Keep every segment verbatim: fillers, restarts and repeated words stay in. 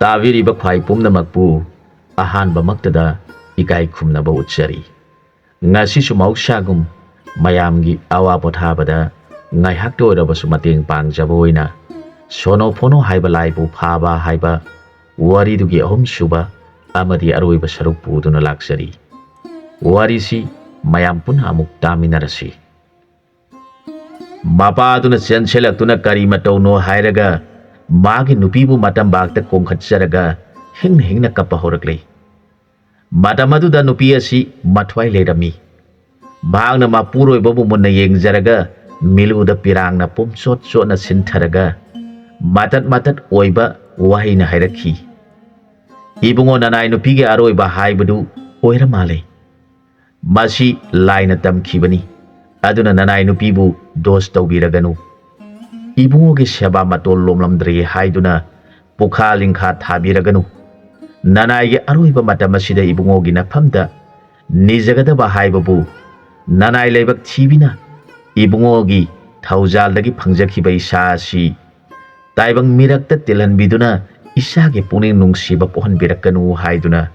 ꯇꯥꯕꯤꯔꯤꯕ ꯈ꯭ꯋꯥꯏ ꯄꯨꯝꯅꯃꯛꯄꯨ ꯑꯍꯥꯟꯕꯃꯛꯇꯗ ꯏꯀꯥꯏ ꯈꯨꯝꯅꯕ ꯎꯠꯆꯔꯤ꯫ ꯉꯁꯤꯁꯨ ꯃꯍꯧꯁꯥꯒꯨꯝ ꯃꯌꯥꯝꯒꯤ ꯑꯋꯥ ꯄꯣꯊꯥꯕꯗ ꯉꯥꯏꯍꯥꯛꯇ ꯑꯣꯏꯔꯕꯁꯨ ꯃꯇꯦꯡ ꯄꯥꯡꯖꯕ ꯑꯣꯏꯅ ꯁꯣꯅꯣ ꯐꯣꯅꯣ ꯍꯥꯏꯕ ꯂꯥꯏꯕꯨ ꯐꯥꯕ ꯍꯥꯏꯕ ꯋꯥꯔꯤꯗꯨꯒꯤ ꯑꯍꯨꯝꯁꯨꯕ ꯑꯃꯗꯤ ꯑꯔꯣꯏꯕ ꯁꯔꯨꯛ ꯄꯨꯗꯨꯅ ꯂꯥꯛꯆꯔꯤ꯫ ꯋꯥꯔꯤꯁꯤ ꯃꯌꯥꯝ ꯄꯨꯟꯅ ꯑꯃꯨꯛ ꯇꯥꯃꯤꯟꯅꯔꯁꯤ꯫ ꯃꯄꯥꯗꯨꯅ ꯆꯦꯟꯁꯤꯜꯂꯛꯇꯨꯅ ꯀꯔꯤ ꯃꯇꯧꯅꯣ ꯍꯥꯏꯔꯒ ꯃꯥꯒꯤ ꯅꯨꯄꯤꯕꯨ ꯃꯇꯝꯕꯥꯛꯇ ꯀꯣꯡꯈꯠꯆꯔꯒ ꯍꯤꯡꯅ ꯍꯤꯡꯅ ꯀꯞꯄ ꯍꯧꯔꯛꯂꯤ꯫ ꯃꯇꯝ ꯑꯗꯨꯗ ꯅꯨꯄꯤ ꯑꯁꯤ ꯃꯊ꯭ꯋꯥꯏ ꯂꯩꯔꯝꯃꯤ꯫ ꯃꯍꯥꯛꯅ ꯃꯄꯨꯔꯣꯏꯕꯕꯨ ꯃꯨꯟꯅ ꯌꯦꯡꯖꯔꯒ ꯃꯤꯠꯂꯨꯗ ꯄꯤꯔꯥꯡꯅ ꯄꯨꯝꯆꯣꯠ ꯆꯣꯠꯅ ꯁꯤꯟꯊꯔꯒ ꯃꯇꯠ ꯃꯇꯠ ꯑꯣꯏꯕ ꯋꯥꯍꯩꯅ ꯍꯥꯏꯔꯛꯈꯤ, "ꯏꯕꯨꯡꯉꯣ, ꯅꯅꯥꯏ ꯅꯨꯄꯤꯒꯤ ꯑꯔꯣꯏꯕ ꯍꯥꯏꯕꯗꯨ ꯑꯣꯏꯔ ꯃꯥꯜꯂꯦ꯫ ꯃꯁꯤ ꯂꯥꯏꯅ ꯇꯝꯈꯤꯕꯅꯤ꯫ ꯑꯗꯨꯅ ꯅꯅꯥꯏ ꯅꯨꯄꯤꯕꯨ ꯗꯣꯁ ꯇꯧꯕꯤꯔꯒꯅꯨ꯫ ꯏꯕꯨꯡꯉꯣꯒꯤ ꯁꯦꯕꯥ ꯃꯇꯣꯜ ꯂꯣꯝꯂꯝꯗ꯭ꯔꯦ ꯍꯥꯏꯗꯨꯅ ꯄꯨꯈꯥ ꯂꯤꯡꯈꯥ ꯊꯥꯕꯤꯔꯒꯅꯨ꯫ ꯅꯅꯥꯏꯒꯤ ꯑꯔꯣꯏꯕ ꯃꯇꯝ ꯑꯁꯤꯗ ꯏꯕꯨꯡꯉꯣꯒꯤ ꯅꯐꯝꯗ ꯅꯤꯖꯒꯗꯕ ꯍꯥꯏꯕꯕꯨ ꯅꯅꯥꯏ ꯂꯥꯏꯕꯛ ꯊꯤꯕꯤꯅ ꯏꯕꯨꯡꯉꯣꯒꯤ ꯊꯧꯖꯥꯜꯗꯒꯤ ꯐꯪꯖꯈꯤꯕ ꯏꯁꯥ ꯑꯁꯤ ꯇꯥꯏꯕꯪ ꯃꯤꯔꯛꯇ ꯇꯤꯜꯍꯟꯕꯤꯗꯨꯅ ꯏꯁꯥꯒꯤ ꯄꯨꯛꯅꯤꯡ ꯅꯨꯡꯁꯤꯕ ꯄꯣꯛꯍꯟꯕꯤꯔꯛꯀꯅꯨ" ꯍꯥꯏꯗꯨꯅ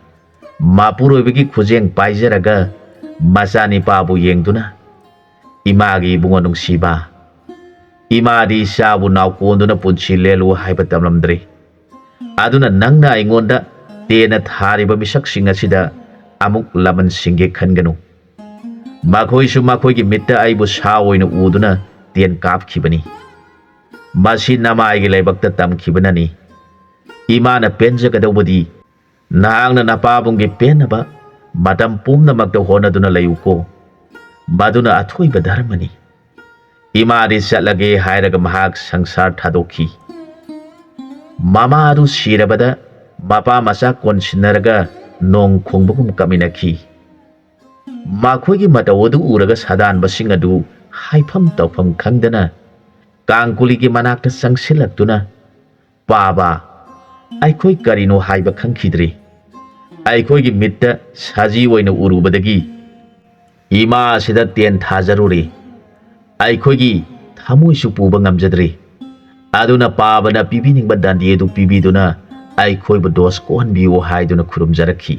ꯃꯄꯨꯔꯣꯏꯕꯒꯤ ꯈꯨꯖꯦꯡ ꯄꯥꯏꯖꯔꯒ ꯃꯆꯥꯅꯤꯄꯥꯕꯨ ꯌꯦꯡꯗꯨꯅ, "ꯏꯃꯥꯒꯤ ꯏꯕꯨꯡꯉꯣ ꯅꯨꯡꯁꯤꯕ, ꯏꯃꯥꯗꯤ ꯏꯆꯥꯕꯨ ꯅꯥꯎꯀꯣꯟꯗꯨꯅ ꯄꯨꯟꯁꯤ ꯂꯦꯜꯂꯨ ꯍꯥꯏꯕ ꯇꯝꯂꯝꯗ꯭ꯔꯤ꯫ ꯑꯗꯨꯅ ꯅꯪꯅ ꯑꯩꯉꯣꯟꯗ ꯇꯦꯟꯅ ꯊꯥꯔꯤꯕ ꯃꯤꯁꯛꯁꯤꯡ ꯑꯁꯤꯗ ꯑꯃꯨꯛ ꯂꯃꯟ ꯁꯤꯡꯒꯦ ꯈꯟꯒꯅꯨ꯫ ꯃꯈꯣꯏꯁꯨ ꯃꯈꯣꯏꯒꯤ ꯃꯤꯠꯇ ꯑꯩꯕꯨ ꯁꯥ ꯑꯣꯏꯅ ꯎꯗꯨꯅ ꯇꯦꯟ ꯀꯥꯞꯈꯤꯕꯅꯤ꯫ ꯃꯁꯤ ꯅꯃꯥꯏꯒꯤ ꯂꯥꯏꯕꯛꯇ ꯇꯝꯈꯤꯕꯅꯅꯤ꯫ ꯏꯃꯥꯅ ꯄꯦꯟꯖꯒꯗꯧꯕꯗꯤ ꯅꯍꯥꯛꯅ ꯅꯄꯥꯕꯨꯡꯒꯤ ꯄꯦꯟꯅꯕ ꯃꯇꯝ ꯄꯨꯝꯅꯃꯛꯇ ꯍꯣꯠꯅꯗꯨꯅ ꯂꯩꯌꯨꯀꯣ꯫ ꯃꯗꯨꯅ ꯑꯊꯣꯏꯕ ꯙꯔꯃꯅꯤ꯫" ꯏꯃꯥꯗꯤ ꯆꯠꯂꯒꯦ ꯍꯥꯏꯔꯒ ꯃꯍꯥꯛ ꯁꯪꯁꯥꯔ ꯊꯥꯗꯣꯛꯈꯤ꯫ ꯃꯃꯥ ꯑꯗꯨ ꯁꯤꯔꯕꯗ ꯃꯄꯥ ꯃꯆꯥ ꯀꯣꯟꯁꯤꯟꯅꯔꯒ ꯅꯣꯡ ꯈꯣꯡꯕꯒꯨꯝ ꯀꯞꯃꯤꯟꯅꯈꯤ꯫ ꯃꯈꯣꯏꯒꯤ ꯃꯇꯧ ꯑꯗꯨ ꯎꯔꯒ ꯁꯥꯗꯥꯟꯕꯁꯤꯡ ꯑꯗꯨ ꯍꯥꯏꯐꯝ ꯇꯧꯐꯝ ꯈꯪꯗꯅ ꯀꯥꯡꯀꯨꯂꯤꯒꯤ ꯃꯅꯥꯛꯇ ꯆꯪꯁꯤꯜꯂꯛꯇꯨꯅ, "ꯄꯥꯕ, ꯑꯩꯈꯣꯏ ꯀꯔꯤꯅꯣ ꯍꯥꯏꯕ ꯈꯪꯈꯤꯗ꯭ꯔꯤ꯫ ꯑꯩꯈꯣꯏꯒꯤ ꯃꯤꯠꯇ ꯁꯖꯤ ꯑꯣꯏꯅ ꯎꯔꯨꯕꯗꯒꯤ ꯏꯃꯥ ꯑꯁꯤꯗ ꯇꯦꯟ ꯊꯥꯖꯔꯨꯔꯦ꯫ ꯑꯩꯈꯣꯏꯒꯤ ꯊꯃꯣꯏꯁꯨ ꯄꯨꯕ ꯉꯝꯖꯗ꯭ꯔꯦ꯫ ꯑꯗꯨꯅ ꯄꯥꯕꯅ ꯄꯤꯕꯤꯅꯤꯡꯕ ꯗꯟꯗꯤ ꯑꯗꯨ ꯄꯤꯕꯤꯗꯨꯅ ꯑꯩꯈꯣꯏꯕꯨ ꯗꯣꯁ ꯀꯣꯛꯍꯟꯕꯤꯌꯨ ꯍꯥꯏꯗꯨꯅ ꯈꯨꯔꯨꯝꯖꯔꯛꯈꯤ꯫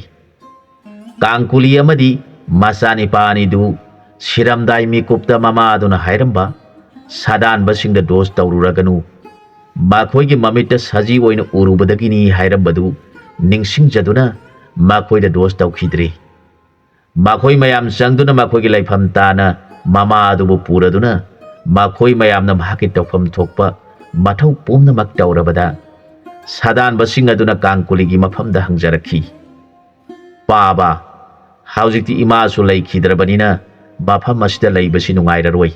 ꯀꯥꯡꯀꯨꯂꯤ ꯑꯃꯗꯤ ꯃꯆꯥꯅꯤꯄꯥ ꯑꯅꯤꯗꯨ ꯁꯤꯔꯝꯗꯥꯏ ꯃꯤꯀꯨꯞꯇ ꯃꯃꯥꯗꯨꯅ ꯍꯥꯏꯔꯝꯕ ꯁꯥꯗꯥꯟꯕꯁꯤꯡꯗ ꯗꯣꯁ ꯇꯧꯔꯨꯔꯒꯅꯨ, ꯃꯈꯣꯏꯒꯤ ꯃꯃꯤꯠꯇ ꯁꯖꯤ ꯑꯣꯏꯅ ꯎꯔꯨꯕꯗꯒꯤꯅꯤ ꯍꯥꯏꯔꯝꯕꯗꯨ ꯅꯤꯡꯁꯤꯡꯖꯗꯨꯅ ꯃꯈꯣꯏꯗ ꯗꯣꯁ ꯇꯧꯈꯤꯗ꯭ꯔꯦ꯫ ꯃꯈꯣꯏ ꯃꯌꯥꯝ ꯆꯪꯗꯨꯅ ꯃꯈꯣꯏꯒꯤ ꯂꯩꯐꯝ ꯇꯥꯅ ꯃꯃꯥ ꯑꯗꯨꯕꯨ ꯄꯨꯔꯗꯨꯅ ꯃꯈꯣꯏ ꯃꯌꯥꯝꯅ ꯃꯍꯥꯛꯀꯤ ꯇꯧꯐꯝ ꯊꯣꯛꯄ ꯃꯊꯧ ꯄꯨꯝꯅꯃꯛ ꯇꯧꯔꯕꯗ ꯁꯥꯗꯥꯟꯕꯁꯤꯡ ꯑꯗꯨꯅ ꯀꯥꯡꯀꯨꯂꯤꯒꯤ ꯃꯐꯝꯗ ꯍꯪꯖꯔꯛꯈꯤ, "ꯄꯥꯕ, ꯍꯧꯖꯤꯛꯇꯤ ꯏꯃꯥꯁꯨ ꯂꯩꯈꯤꯗ꯭ꯔꯕꯅꯤꯅ ꯃꯐꯝ ꯑꯁꯤꯗ ꯂꯩꯕꯁꯤ ꯅꯨꯡꯉꯥꯏꯔꯔꯣꯏ꯫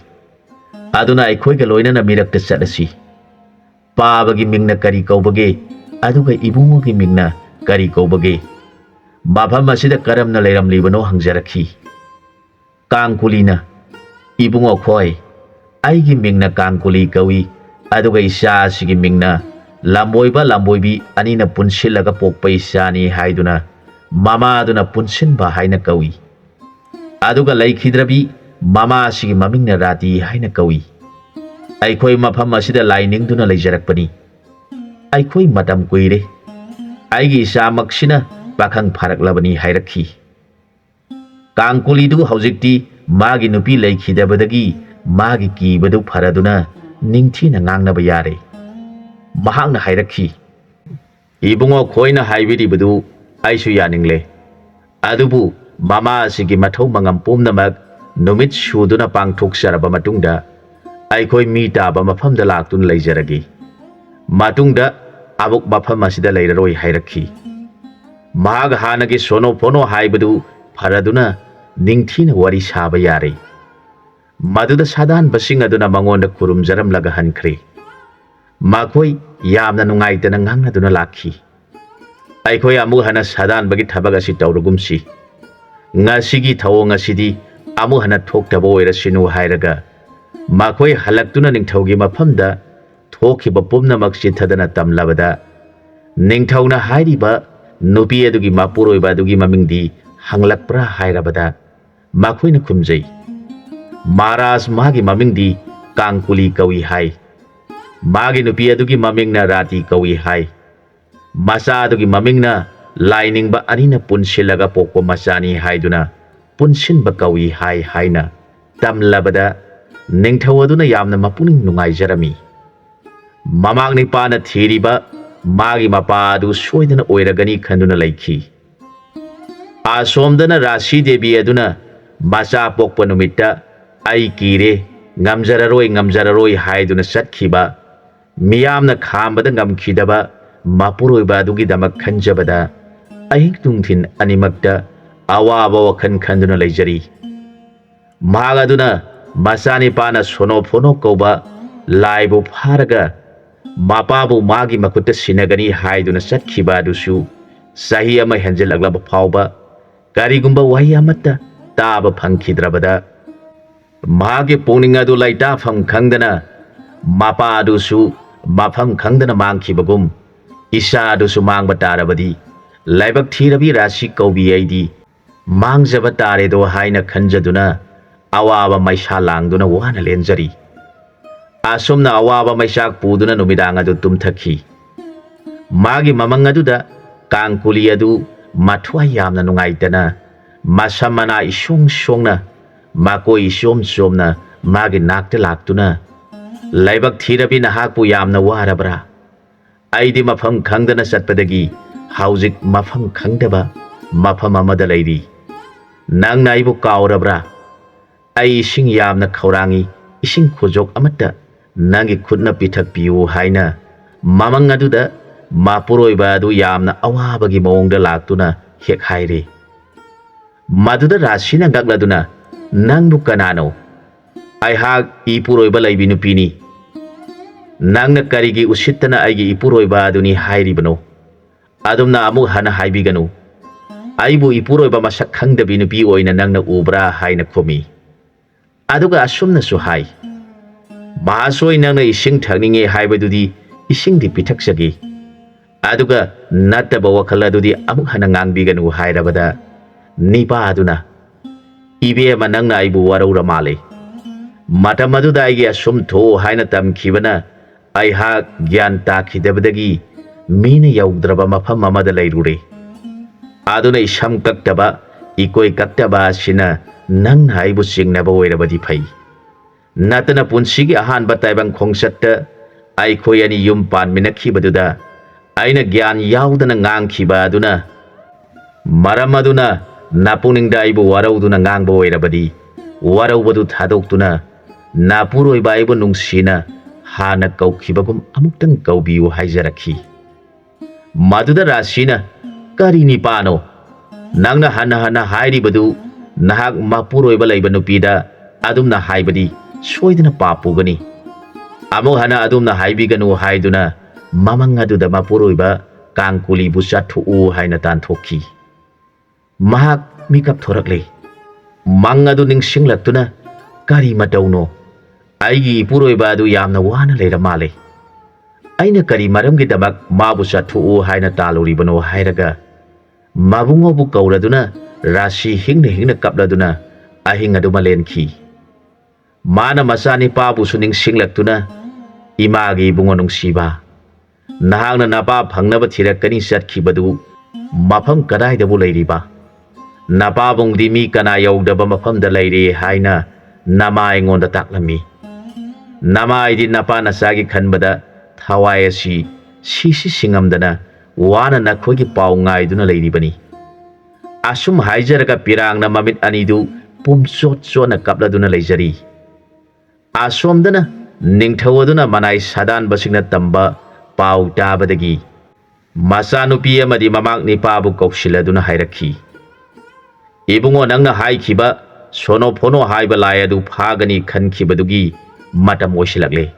ꯑꯗꯨꯅ ꯑꯩꯈꯣꯏꯒ ꯂꯣꯏꯅꯅ ꯃꯤꯔꯛꯇ ꯆꯠꯂꯁꯤ꯫ ꯄꯥꯕꯒꯤ ꯃꯤꯡꯅ ꯀꯔꯤ ꯀꯧꯕꯒꯦ? ꯑꯗꯨꯒ ꯏꯕꯨꯡꯉꯣꯒꯤ ꯃꯤꯡꯅ ꯀꯔꯤ ꯀꯧꯕꯒꯦ? ꯃꯐꯝ ꯑꯁꯤꯗ ꯀꯔꯝꯅ ꯂꯩꯔꯝꯂꯤꯕꯅꯣ?" ꯍꯪꯖꯔꯛꯈꯤ꯫ ꯀꯥꯡꯀꯨꯂꯤꯅ, "ꯏꯕꯨꯡꯉꯣ ꯈꯣꯏ, ꯑꯩꯒꯤ ꯃꯤꯡꯅ ꯀꯥꯡꯀꯨꯂꯤ ꯀꯧꯏ, ꯑꯗꯨꯒ ꯏꯆꯥ ꯑꯁꯤꯒꯤ ꯃꯤꯡꯅ ꯂꯝꯕꯣꯏꯕ ꯂꯝꯕꯣꯏꯕꯤ ꯑꯅꯤꯅ ꯄꯨꯟꯁꯤꯜꯂꯒ ꯄꯣꯛꯄ ꯏꯆꯥꯅꯤ" ꯍꯥꯏꯗꯨꯅ ꯃꯃꯥꯗꯨꯅ ꯄꯨꯟꯁꯤꯟꯕ ꯍꯥꯏꯅ ꯀꯧꯏ꯫ ꯑꯗꯨꯒ ꯂꯩꯈꯤꯗ꯭ꯔꯕꯤ ꯃꯃꯥ ꯑꯁꯤꯒꯤ ꯃꯃꯤꯡꯅ ꯔꯥꯇꯤ ꯍꯥꯏꯅ ꯀꯧꯏ꯫ ꯑꯩꯈꯣꯏ ꯃꯐꯝ ꯑꯁꯤꯗ ꯂꯥꯏ ꯅꯤꯡꯗꯨꯅ ꯂꯩꯖꯔꯛꯄꯅꯤ꯫ ꯑꯩꯈꯣꯏ ꯃꯇꯝ ꯀꯨꯏꯔꯦ꯫ ꯑꯩꯒꯤ ꯏꯆꯥꯃꯛꯁꯤꯅ ꯄꯥꯈꯪ ꯐꯥꯔꯛꯂꯕꯅꯤ ꯍꯥꯏꯔꯛꯈꯤ꯫ ꯀꯥꯡꯀꯨꯂꯤꯗꯨ ꯍꯧꯖꯤꯛꯇꯤ ꯃꯥꯒꯤ ꯅꯨꯄꯤ ꯂꯩꯈꯤꯗꯕꯗꯒꯤ ꯃꯥꯒꯤ ꯀꯤꯕꯗꯨ ꯐꯔꯗꯨꯅ ꯅꯤꯡꯊꯤꯅ ꯉꯥꯡꯅꯕ ꯌꯥꯔꯦ꯫ ꯃꯍꯥꯛꯅ ꯍꯥꯏꯔꯛꯈꯤ, "ꯏꯕꯨꯡꯉꯣ ꯈꯣꯏꯅ ꯍꯥꯏꯕꯤꯔꯤꯕꯗꯨ ꯑꯩꯁꯨ ꯌꯥꯅꯤꯡꯂꯦ꯫ ꯑꯗꯨꯕꯨ ꯃꯃꯥ ꯑꯁꯤꯒꯤ ꯃꯊꯧ ꯃꯉꯝ ꯄꯨꯝꯅꯃꯛ ꯅꯨꯃꯤꯠ ꯁꯨꯗꯨꯅ ꯄꯥꯡꯊꯣꯛꯆꯔꯕ ꯃꯇꯨꯡꯗ ꯑꯩꯈꯣꯏ ꯃꯤ ꯇꯥꯕ ꯃꯐꯝꯗ ꯂꯥꯛꯇꯨꯅ ꯂꯩꯖꯔꯒꯦ꯫ ꯃꯇꯨꯡꯗ ꯑꯃꯨꯛ ꯃꯐꯝ ꯑꯁꯤꯗ ꯂꯩꯔꯔꯣꯏ" ꯍꯥꯏꯔꯛꯈꯤ꯫ ꯃꯍꯥꯛ ꯍꯥꯟꯅꯒꯤ ꯁꯣꯅꯣ ꯐꯣꯅꯣ ꯍꯥꯏꯕꯗꯨ ꯐꯔꯗꯨꯅ ꯅꯤꯡꯊꯤꯅ ꯋꯥꯔꯤ ꯁꯥꯕ ꯌꯥꯔꯦ꯫ ꯃꯗꯨꯗ ꯁꯥꯗꯥꯟꯕꯁꯤꯡ ꯑꯗꯨꯅ ꯃꯉꯣꯟꯗ ꯈꯨꯔꯨꯝꯖꯔꯝꯂꯒ ꯍꯟꯈ꯭ꯔꯦ꯫ ꯃꯈꯣꯏ ꯌꯥꯝꯅ ꯅꯨꯡꯉꯥꯏꯇꯅ ꯉꯥꯡꯅꯗꯨꯅ ꯂꯥꯛꯈꯤ꯫ "ꯑꯩꯈꯣꯏ ꯑꯃꯨꯛ ꯍꯟꯅ ꯁꯥꯗꯥꯟꯕꯒꯤ ꯊꯕꯛ ꯑꯁꯤ ꯇꯧꯔꯒꯨꯝꯁꯤ꯫ ꯉꯁꯤꯒꯤ ꯊꯧꯑꯣꯡ ꯑꯁꯤꯗꯤ ꯑꯃꯨꯛ ꯍꯟꯅ ꯊꯣꯛꯇꯕ ꯑꯣꯏꯔꯁꯤꯅꯨ" ꯍꯥꯏꯔꯒ ꯃꯈꯣꯏ ꯍꯜꯂꯛꯇꯨꯅ ꯅꯤꯡꯊꯧꯒꯤ ꯃꯐꯝꯗ ꯊꯣꯛꯈꯤꯕ ꯄꯨꯝꯅꯃꯛ ꯆꯤꯊꯗꯅ ꯇꯝꯂꯕꯗ, ꯅꯤꯡꯊꯧꯅ ꯍꯥꯏꯔꯤꯕ ꯅꯨꯄꯤ ꯑꯗꯨꯒꯤ ꯃꯄꯨꯔꯣꯏꯕ ꯑꯗꯨꯒꯤ ꯃꯃꯤꯡꯗꯤ ꯍꯪꯂꯛꯄ꯭ꯔꯥ ꯍꯥꯏꯔꯕꯗ, ꯃꯈꯣꯏꯅ ꯈꯨꯝꯖꯩ, "ꯃꯍꯥꯔꯥꯖ, ꯃꯥꯒꯤ ꯃꯃꯤꯡꯗꯤ ꯀꯥꯡꯀꯨꯂꯤ ꯀꯧꯏ ꯍꯥꯏ꯫ ꯃꯥꯒꯤ ꯅꯨꯄꯤ ꯑꯗꯨꯒꯤ ꯃꯃꯤꯡꯅ ꯔꯥꯇꯤ ꯀꯧꯏ ꯍꯥꯏ꯫ ꯃꯆꯥꯗꯨꯒꯤ ꯃꯃꯤꯡꯅ ꯂꯥꯏꯅꯤꯡꯕ ꯑꯅꯤꯅ ꯄꯨꯟꯁꯤꯜꯂꯒ ꯄꯣꯛꯄ ꯃꯆꯥꯅꯤ ꯍꯥꯏꯗꯨꯅ ꯄꯨꯟꯁꯤꯟꯕ ꯀꯧꯏ ꯍꯥꯏ ꯍꯥꯏꯅ ꯇꯝꯂꯕꯗ ꯅꯤꯡꯊꯧ ꯑꯗꯨꯅ ꯌꯥꯝꯅ ꯃꯄꯨꯛꯅꯤꯡ ꯅꯨꯡꯉꯥꯏꯖꯔꯝꯃꯤ꯫ ꯃꯃꯥꯡ ꯅꯤꯄꯥꯅ ꯊꯤꯔꯤꯕ ꯃꯥꯒꯤ ꯃꯄꯥ ꯑꯗꯨ ꯁꯣꯏꯗꯅ ꯑꯣꯏꯔꯒꯅꯤ ꯈꯟꯗꯨꯅ ꯂꯩꯈꯤ꯫ ꯑꯁꯣꯝꯗꯅ ꯔꯥꯁꯤ ꯗꯦꯕꯤ ꯑꯗꯨꯅ ꯃꯆꯥ ꯄꯣꯛꯄ ꯅꯨꯃꯤꯠꯇ "ꯑꯩ ꯀꯤꯔꯦ, ꯉꯝꯖꯔꯔꯣꯏ, ꯉꯝꯖꯔꯔꯣꯏ" ꯍꯥꯏꯗꯨꯅ ꯆꯠꯈꯤꯕ, ꯃꯤꯌꯥꯝꯅ ꯈꯥꯝꯕꯗ ꯉꯝꯈꯤꯗꯕ ꯃꯄꯨꯔꯣꯏꯕ ꯑꯗꯨꯒꯤꯗꯃꯛ ꯈꯟꯖꯕꯗ ꯑꯍꯤꯡ ꯅꯨꯡꯊꯤꯟ ꯑꯅꯤꯃꯛꯇ ꯑꯋꯥꯕ ꯋꯥꯈꯜ ꯈꯟꯗꯨꯅ ꯂꯩꯖꯔꯤ꯫ ꯃꯍꯥꯛ ꯑꯗꯨꯅ ꯃꯆꯥꯅꯤꯄꯥꯅ ꯁꯣꯅꯣꯐꯣꯅꯣ ꯀꯧꯕ ꯂꯥꯏꯕꯨ ꯐꯥꯔꯒ ꯃꯄꯥꯕꯨ ꯃꯥꯒꯤ ꯃꯈꯨꯠꯇ ꯁꯤꯟꯅꯒꯅꯤ ꯍꯥꯏꯗꯨꯅ ꯆꯠꯈꯤꯕ ꯑꯗꯨꯁꯨ ꯆꯍꯤ ꯑꯃ ꯍꯦꯟꯖꯤꯜꯂꯛꯂꯕ ꯐꯥꯎꯕ ꯀꯔꯤꯒꯨꯝꯕ ꯋꯥꯍꯩ ꯑꯃꯠꯇ ꯇꯥꯕ ꯐꯪꯈꯤꯗ꯭ꯔꯕꯗ ꯃꯍꯥꯛꯀꯤ ꯄꯨꯛꯅꯤꯡ ꯑꯗꯨ ꯂꯩꯇꯥꯐꯝ ꯈꯪꯗꯅ ꯃꯄꯥ ꯑꯗꯨꯁꯨ ꯃꯐꯝ ꯈꯪꯗꯅ ꯃꯥꯡꯈꯤꯕꯒꯨꯝ ꯏꯆꯥ ꯑꯗꯨꯁꯨ ꯃꯥꯡꯕ ꯇꯥꯔꯕꯗꯤ ꯂꯥꯏꯕꯛ ꯊꯤꯔꯕꯤ ꯔꯥꯁꯤ ꯀꯧꯕꯤ ꯑꯩꯗꯤ ꯃꯥꯡꯖꯕ ꯇꯥꯔꯦꯗꯣ ꯍꯥꯏꯅ ꯈꯟꯖꯗꯨꯅ ꯑꯋꯥꯕ ꯃꯩꯁꯥ ꯂꯥꯡꯗꯨꯅ ꯋꯥꯅ ꯂꯦꯟꯖꯔꯤ꯫ ꯑꯁꯨꯝꯅ ꯑꯋꯥꯕ ꯃꯩꯆꯥꯛ ꯄꯨꯗꯨꯅ ꯅꯨꯃꯤꯗꯥꯡ ꯑꯗꯨ ꯇꯨꯝꯊꯈꯤ꯫ ꯃꯥꯒꯤ ꯃꯃꯪ ꯑꯗꯨꯗ ꯀꯥꯡꯀꯨꯂꯤ ꯑꯗꯨ ꯃꯊ꯭ꯋꯥꯏ ꯌꯥꯝꯅ ꯅꯨꯡꯉꯥꯏꯇꯅ ꯃꯁꯝ ꯃꯅꯥ ꯏꯁꯣꯡ ꯁꯣꯡꯅ ꯃꯀꯣꯏ ꯏꯆꯣꯝ ꯆꯣꯝꯅ ꯃꯥꯒꯤ ꯅꯥꯛꯇ ꯂꯥꯛꯇꯨꯅ, "ꯂꯥꯏꯕꯛ ꯊꯤꯔꯕꯤ ꯅꯍꯥꯛꯄꯨ ꯌꯥꯝꯅ ꯋꯥꯔꯕ꯭ꯔꯥ? ꯑꯩꯗꯤ ꯃꯐꯝ ꯈꯪꯗꯅ ꯆꯠꯄꯗꯒꯤ ꯍꯧꯖꯤꯛ ꯃꯐꯝ ꯈꯪꯗꯕ ꯃꯐꯝ ꯑꯃꯗ ꯂꯩꯔꯤ꯫ ꯅꯪꯅ ꯑꯩꯕꯨ ꯀꯥꯎꯔꯕ꯭ꯔꯥ? ꯑꯩ ꯏꯁꯤꯡ ꯌꯥꯝꯅ ꯈꯧꯔꯥꯡꯏ, ꯏꯁꯤꯡ ꯈꯨꯖꯣꯛ ꯑꯃꯠꯇ ꯅꯪꯒꯤ ꯈꯨꯠꯅ ꯄꯤꯊꯛꯄꯤꯌꯨ" ꯍꯥꯏꯅ ꯃꯃꯪ ꯑꯗꯨꯗ ꯃꯄꯨꯔꯣꯏꯕ ꯑꯗꯨ ꯌꯥꯝꯅ ꯑꯋꯥꯕꯒꯤ ꯃꯑꯣꯡꯗ ꯂꯥꯛꯇꯨꯅ ꯍꯦꯛ ꯍꯥꯏꯔꯦ꯫ ꯃꯗꯨꯗ ꯔꯥꯁꯤꯅ ꯉꯛꯂꯗꯨꯅ, "ꯅꯪꯕꯨ ꯀꯅꯥꯅꯣ? ꯑꯩꯍꯥꯛ ꯏꯄꯨꯔꯣꯏꯕ ꯂꯩꯕꯤ ꯅꯨꯄꯤꯅꯤ꯫ ꯅꯪꯅ ꯀꯔꯤꯒꯤ ꯎꯁꯤꯠꯇꯅ ꯑꯩꯒꯤ ꯏꯄꯨꯔꯣꯏꯕ ꯑꯗꯨꯅꯤ ꯍꯥꯏꯔꯤꯕꯅꯣ? ꯑꯗꯨꯝꯅ ꯑꯃꯨꯛ ꯍꯟꯅ ꯍꯥꯏꯕꯤꯒꯅꯨ꯫ ꯑꯩꯕꯨ ꯏꯄꯨꯔꯣꯏꯕ ꯃꯁꯛ ꯈꯪꯗꯕꯤ ꯅꯨꯄꯤ ꯑꯣꯏꯅ ꯅꯪꯅ ꯎꯕ꯭ꯔꯥ?" ꯍꯥꯏꯅ ꯈꯨꯝꯃꯤ꯫ ꯑꯗꯨꯒ ꯑꯁꯨꯝꯅꯁꯨ ꯍꯥꯏ, "ꯃꯍꯥꯁꯣꯏ, ꯅꯪꯅ ꯏꯁꯤꯡ ꯊꯛꯅꯤꯡꯉꯦ ꯍꯥꯏꯕꯗꯨꯗꯤ ꯏꯁꯤꯡꯗꯤ ꯄꯤꯊꯛꯆꯒꯦ꯫ ꯑꯗꯨꯒ ꯅꯠꯇꯕ ꯋꯥꯈꯜ ꯑꯗꯨꯗꯤ ꯑꯃꯨꯛ ꯍꯟꯅ ꯉꯥꯡꯕꯤꯒꯅꯨ" ꯍꯥꯏꯔꯕꯗ ꯅꯤꯄꯥ ꯑꯗꯨꯅ, "ꯏꯕꯦꯝꯃ, ꯅꯪꯅ ꯑꯩꯕꯨ ꯋꯥꯔꯧꯔ ꯃꯥꯜꯂꯦ꯫ ꯃꯇꯝ ꯑꯗꯨꯗ ꯑꯩꯒꯤ ꯑꯁꯨꯝ ꯊꯣꯛꯎ ꯍꯥꯏꯅ ꯇꯝꯈꯤꯕꯅ ꯑꯩꯍꯥꯛ ꯒ꯭ꯌꯥꯟ ꯇꯥꯈꯤꯗꯕꯗꯒꯤ ꯃꯤꯅ ꯌꯧꯗ꯭ꯔꯕ ꯃꯐꯝ ꯑꯃꯗ ꯂꯩꯔꯨꯔꯦ꯫ ꯑꯗꯨꯅ ꯏꯁꯝ ꯀꯛꯇꯕ, ꯏꯀꯣꯏ ꯀꯛꯇꯕ ꯑꯁꯤꯅ ꯅꯪꯅ ꯑꯩꯕꯨ ꯆꯤꯡꯅꯕ ꯑꯣꯏꯔꯕꯗꯤ ꯐꯩ꯫ ꯅꯠꯇꯅ ꯄꯨꯟꯁꯤꯒꯤ ꯑꯍꯥꯟꯕ ꯇꯥꯏꯕꯪ ꯈꯣꯡꯆꯠꯇ ꯑꯩꯈꯣꯏ ꯑꯅꯤ ꯌꯨꯝ ꯄꯥꯟꯃꯤꯟꯅꯈꯤꯕꯗꯨꯗ ꯑꯩꯅ ꯒ꯭ꯌꯥꯟ ꯌꯥꯎꯗꯅ ꯉꯥꯡꯈꯤꯕ ꯑꯗꯨꯅ, ꯃꯔꯝ ꯑꯗꯨꯅ ꯅꯄꯨꯛꯅꯤꯡꯗ ꯑꯩꯕꯨ ꯋꯥꯔꯧꯗꯨꯅ ꯉꯥꯡꯕ ꯑꯣꯏꯔꯕꯗꯤ, ꯋꯥꯔꯧꯕꯗꯨ ꯊꯥꯗꯣꯛꯇꯨꯅ ꯅꯄꯨꯔꯣꯏꯕ ꯑꯩꯕꯨ ꯅꯨꯡꯁꯤꯅ ꯍꯥꯟꯅ ꯀꯧꯈꯤꯕꯒꯨꯝ ꯑꯃꯨꯛꯇꯪ ꯀꯧꯕꯤꯌꯨ ꯍꯥꯏꯖꯔꯛꯈꯤ꯫ ꯃꯗꯨꯗ ꯔꯥꯁꯤꯅ, "ꯀꯔꯤ ꯅꯤꯄꯥꯅꯣ? ꯅꯪꯅ ꯍꯟꯅ ꯍꯟꯅ ꯍꯥꯏꯔꯤꯕꯗꯨ ꯅꯍꯥꯛ ꯃꯄꯨꯔꯣꯏꯕ ꯂꯩꯕ ꯅꯨꯄꯤꯗ ꯑꯗꯨꯝꯅ ꯍꯥꯏꯕꯗꯤ ꯁꯣꯏꯗꯅ ꯄꯥꯞ ꯄꯨꯒꯅꯤ꯫ ꯑꯃꯨꯛ ꯍꯟꯅ ꯑꯗꯨꯝꯅ ꯍꯥꯏꯕꯤꯒꯅꯨ" ꯍꯥꯏꯗꯨꯅ ꯃꯃꯪ ꯑꯗꯨꯗ ꯃꯄꯨꯔꯣꯏꯕ ꯀꯥꯡꯀꯨꯂꯤꯕꯨ ꯆꯥꯊꯣꯛꯎ ꯍꯥꯏꯅ ꯇꯥꯟꯊꯣꯛꯈꯤ꯫ ꯃꯍꯥꯛ ꯃꯤꯀꯞ ꯊꯣꯔꯛꯂꯦ꯫ ꯃꯪ ꯑꯗꯨ ꯅꯤꯡꯁꯤꯡꯂꯛꯇꯨꯅ, "ꯀꯔꯤ ꯃꯇꯧꯅꯣ? ꯑꯩꯒꯤ ꯏꯄꯨꯔꯣꯏꯕ ꯑꯗꯨ ꯌꯥꯝꯅ ꯋꯥꯅ ꯂꯩꯔ ꯃꯥꯜꯂꯦ꯫ ꯑꯩꯅ ꯀꯔꯤ ꯃꯔꯝꯒꯤꯗꯃꯛ ꯃꯥꯕꯨ ꯆꯠꯊꯣꯛꯎ ꯍꯥꯏꯅ ꯇꯥꯜꯂꯨꯔꯤꯕꯅꯣ?" ꯍꯥꯏꯔꯒ ꯃꯕꯨꯡꯉꯣꯕꯨ ꯀꯧꯔꯗꯨꯅ ꯔꯥꯁꯤ ꯍꯤꯡꯅ ꯍꯤꯡꯅ ꯀꯞꯂꯗꯨꯅ ꯑꯍꯤꯡ ꯑꯗꯨꯃ ꯂꯦꯟꯈꯤ꯫ ꯃꯥꯅ ꯃꯆꯥꯅꯤꯄꯥꯕꯨꯁꯨ ꯅꯤꯡꯁꯤꯡꯂꯛꯇꯨꯅ, "ꯏꯃꯥꯒꯤ ꯏꯕꯨꯡꯉꯣ ꯅꯨꯡꯁꯤꯕ, ꯅꯍꯥꯛꯅ ꯅꯄꯥ ꯐꯪꯅꯕ ꯊꯤꯔꯛꯀꯅꯤ ꯆꯠꯈꯤꯕꯗꯨ ꯃꯐꯝ ꯀꯗꯥꯏꯗꯕꯨ ꯂꯩꯔꯤꯕ? ꯅꯄꯥꯕꯨꯡꯗꯤ ꯃꯤ ꯀꯅꯥ ꯌꯧꯗꯕ ꯃꯐꯝꯗ ꯂꯩꯔꯦ ꯍꯥꯏꯅ ꯅꯃꯥ ꯑꯩꯉꯣꯟꯗ ꯇꯥꯛꯂꯝꯃꯤ꯫ ꯅꯃꯥ ꯑꯩꯗꯤ ꯅꯄꯥ ꯅꯆꯥꯒꯤ ꯈꯟꯕꯗ ꯊꯋꯥꯏ ꯑꯁꯤ ꯁꯤꯁꯤ ꯁꯤꯡꯉꯝꯗꯅ ꯋꯥꯅ ꯅꯈꯣꯏꯒꯤ ꯄꯥꯎ ꯉꯥꯏꯗꯨꯅ ꯂꯩꯔꯤꯕꯅꯤ꯫" ꯑꯁꯨꯝ ꯍꯥꯏꯖꯔꯒ ꯄꯤꯔꯥꯡꯅ ꯃꯃꯤꯠ ꯑꯅꯤꯗꯨ ꯄꯨꯝꯆꯣꯠ ꯆꯣꯠꯅ ꯀꯞꯂꯗꯨꯅ ꯂꯩꯖꯔꯤ꯫ ꯑꯁꯣꯝꯗꯅ ꯅꯤꯡꯊꯧ ꯑꯗꯨꯅ ꯃꯅꯥꯏ ꯁꯥꯗꯥꯟꯕꯁꯤꯡꯅ ꯇꯝꯕ ꯄꯥꯎ ꯇꯥꯕꯗꯒꯤ ꯃꯆꯥꯅꯨꯄꯤ ꯑꯃꯗꯤ ꯃꯃꯥꯛ ꯅꯤꯄꯥꯕꯨ ꯀꯧꯁꯤꯜꯂꯗꯨꯅ ꯍꯥꯏꯔꯛꯈꯤ, "ꯏꯕꯨꯡꯉꯣ, ꯅꯪꯅ ꯍꯥꯏꯈꯤꯕ ꯁꯣꯅꯣ ꯐꯣꯅꯣ ꯍꯥꯏꯕ ꯂꯥꯏ ꯑꯗꯨ ꯐꯥꯒꯅꯤ ꯈꯟꯈꯤꯕꯗꯨꯒꯤ ꯃꯇꯝ ꯑꯣꯏꯁꯤꯜꯂꯛꯂꯦ꯫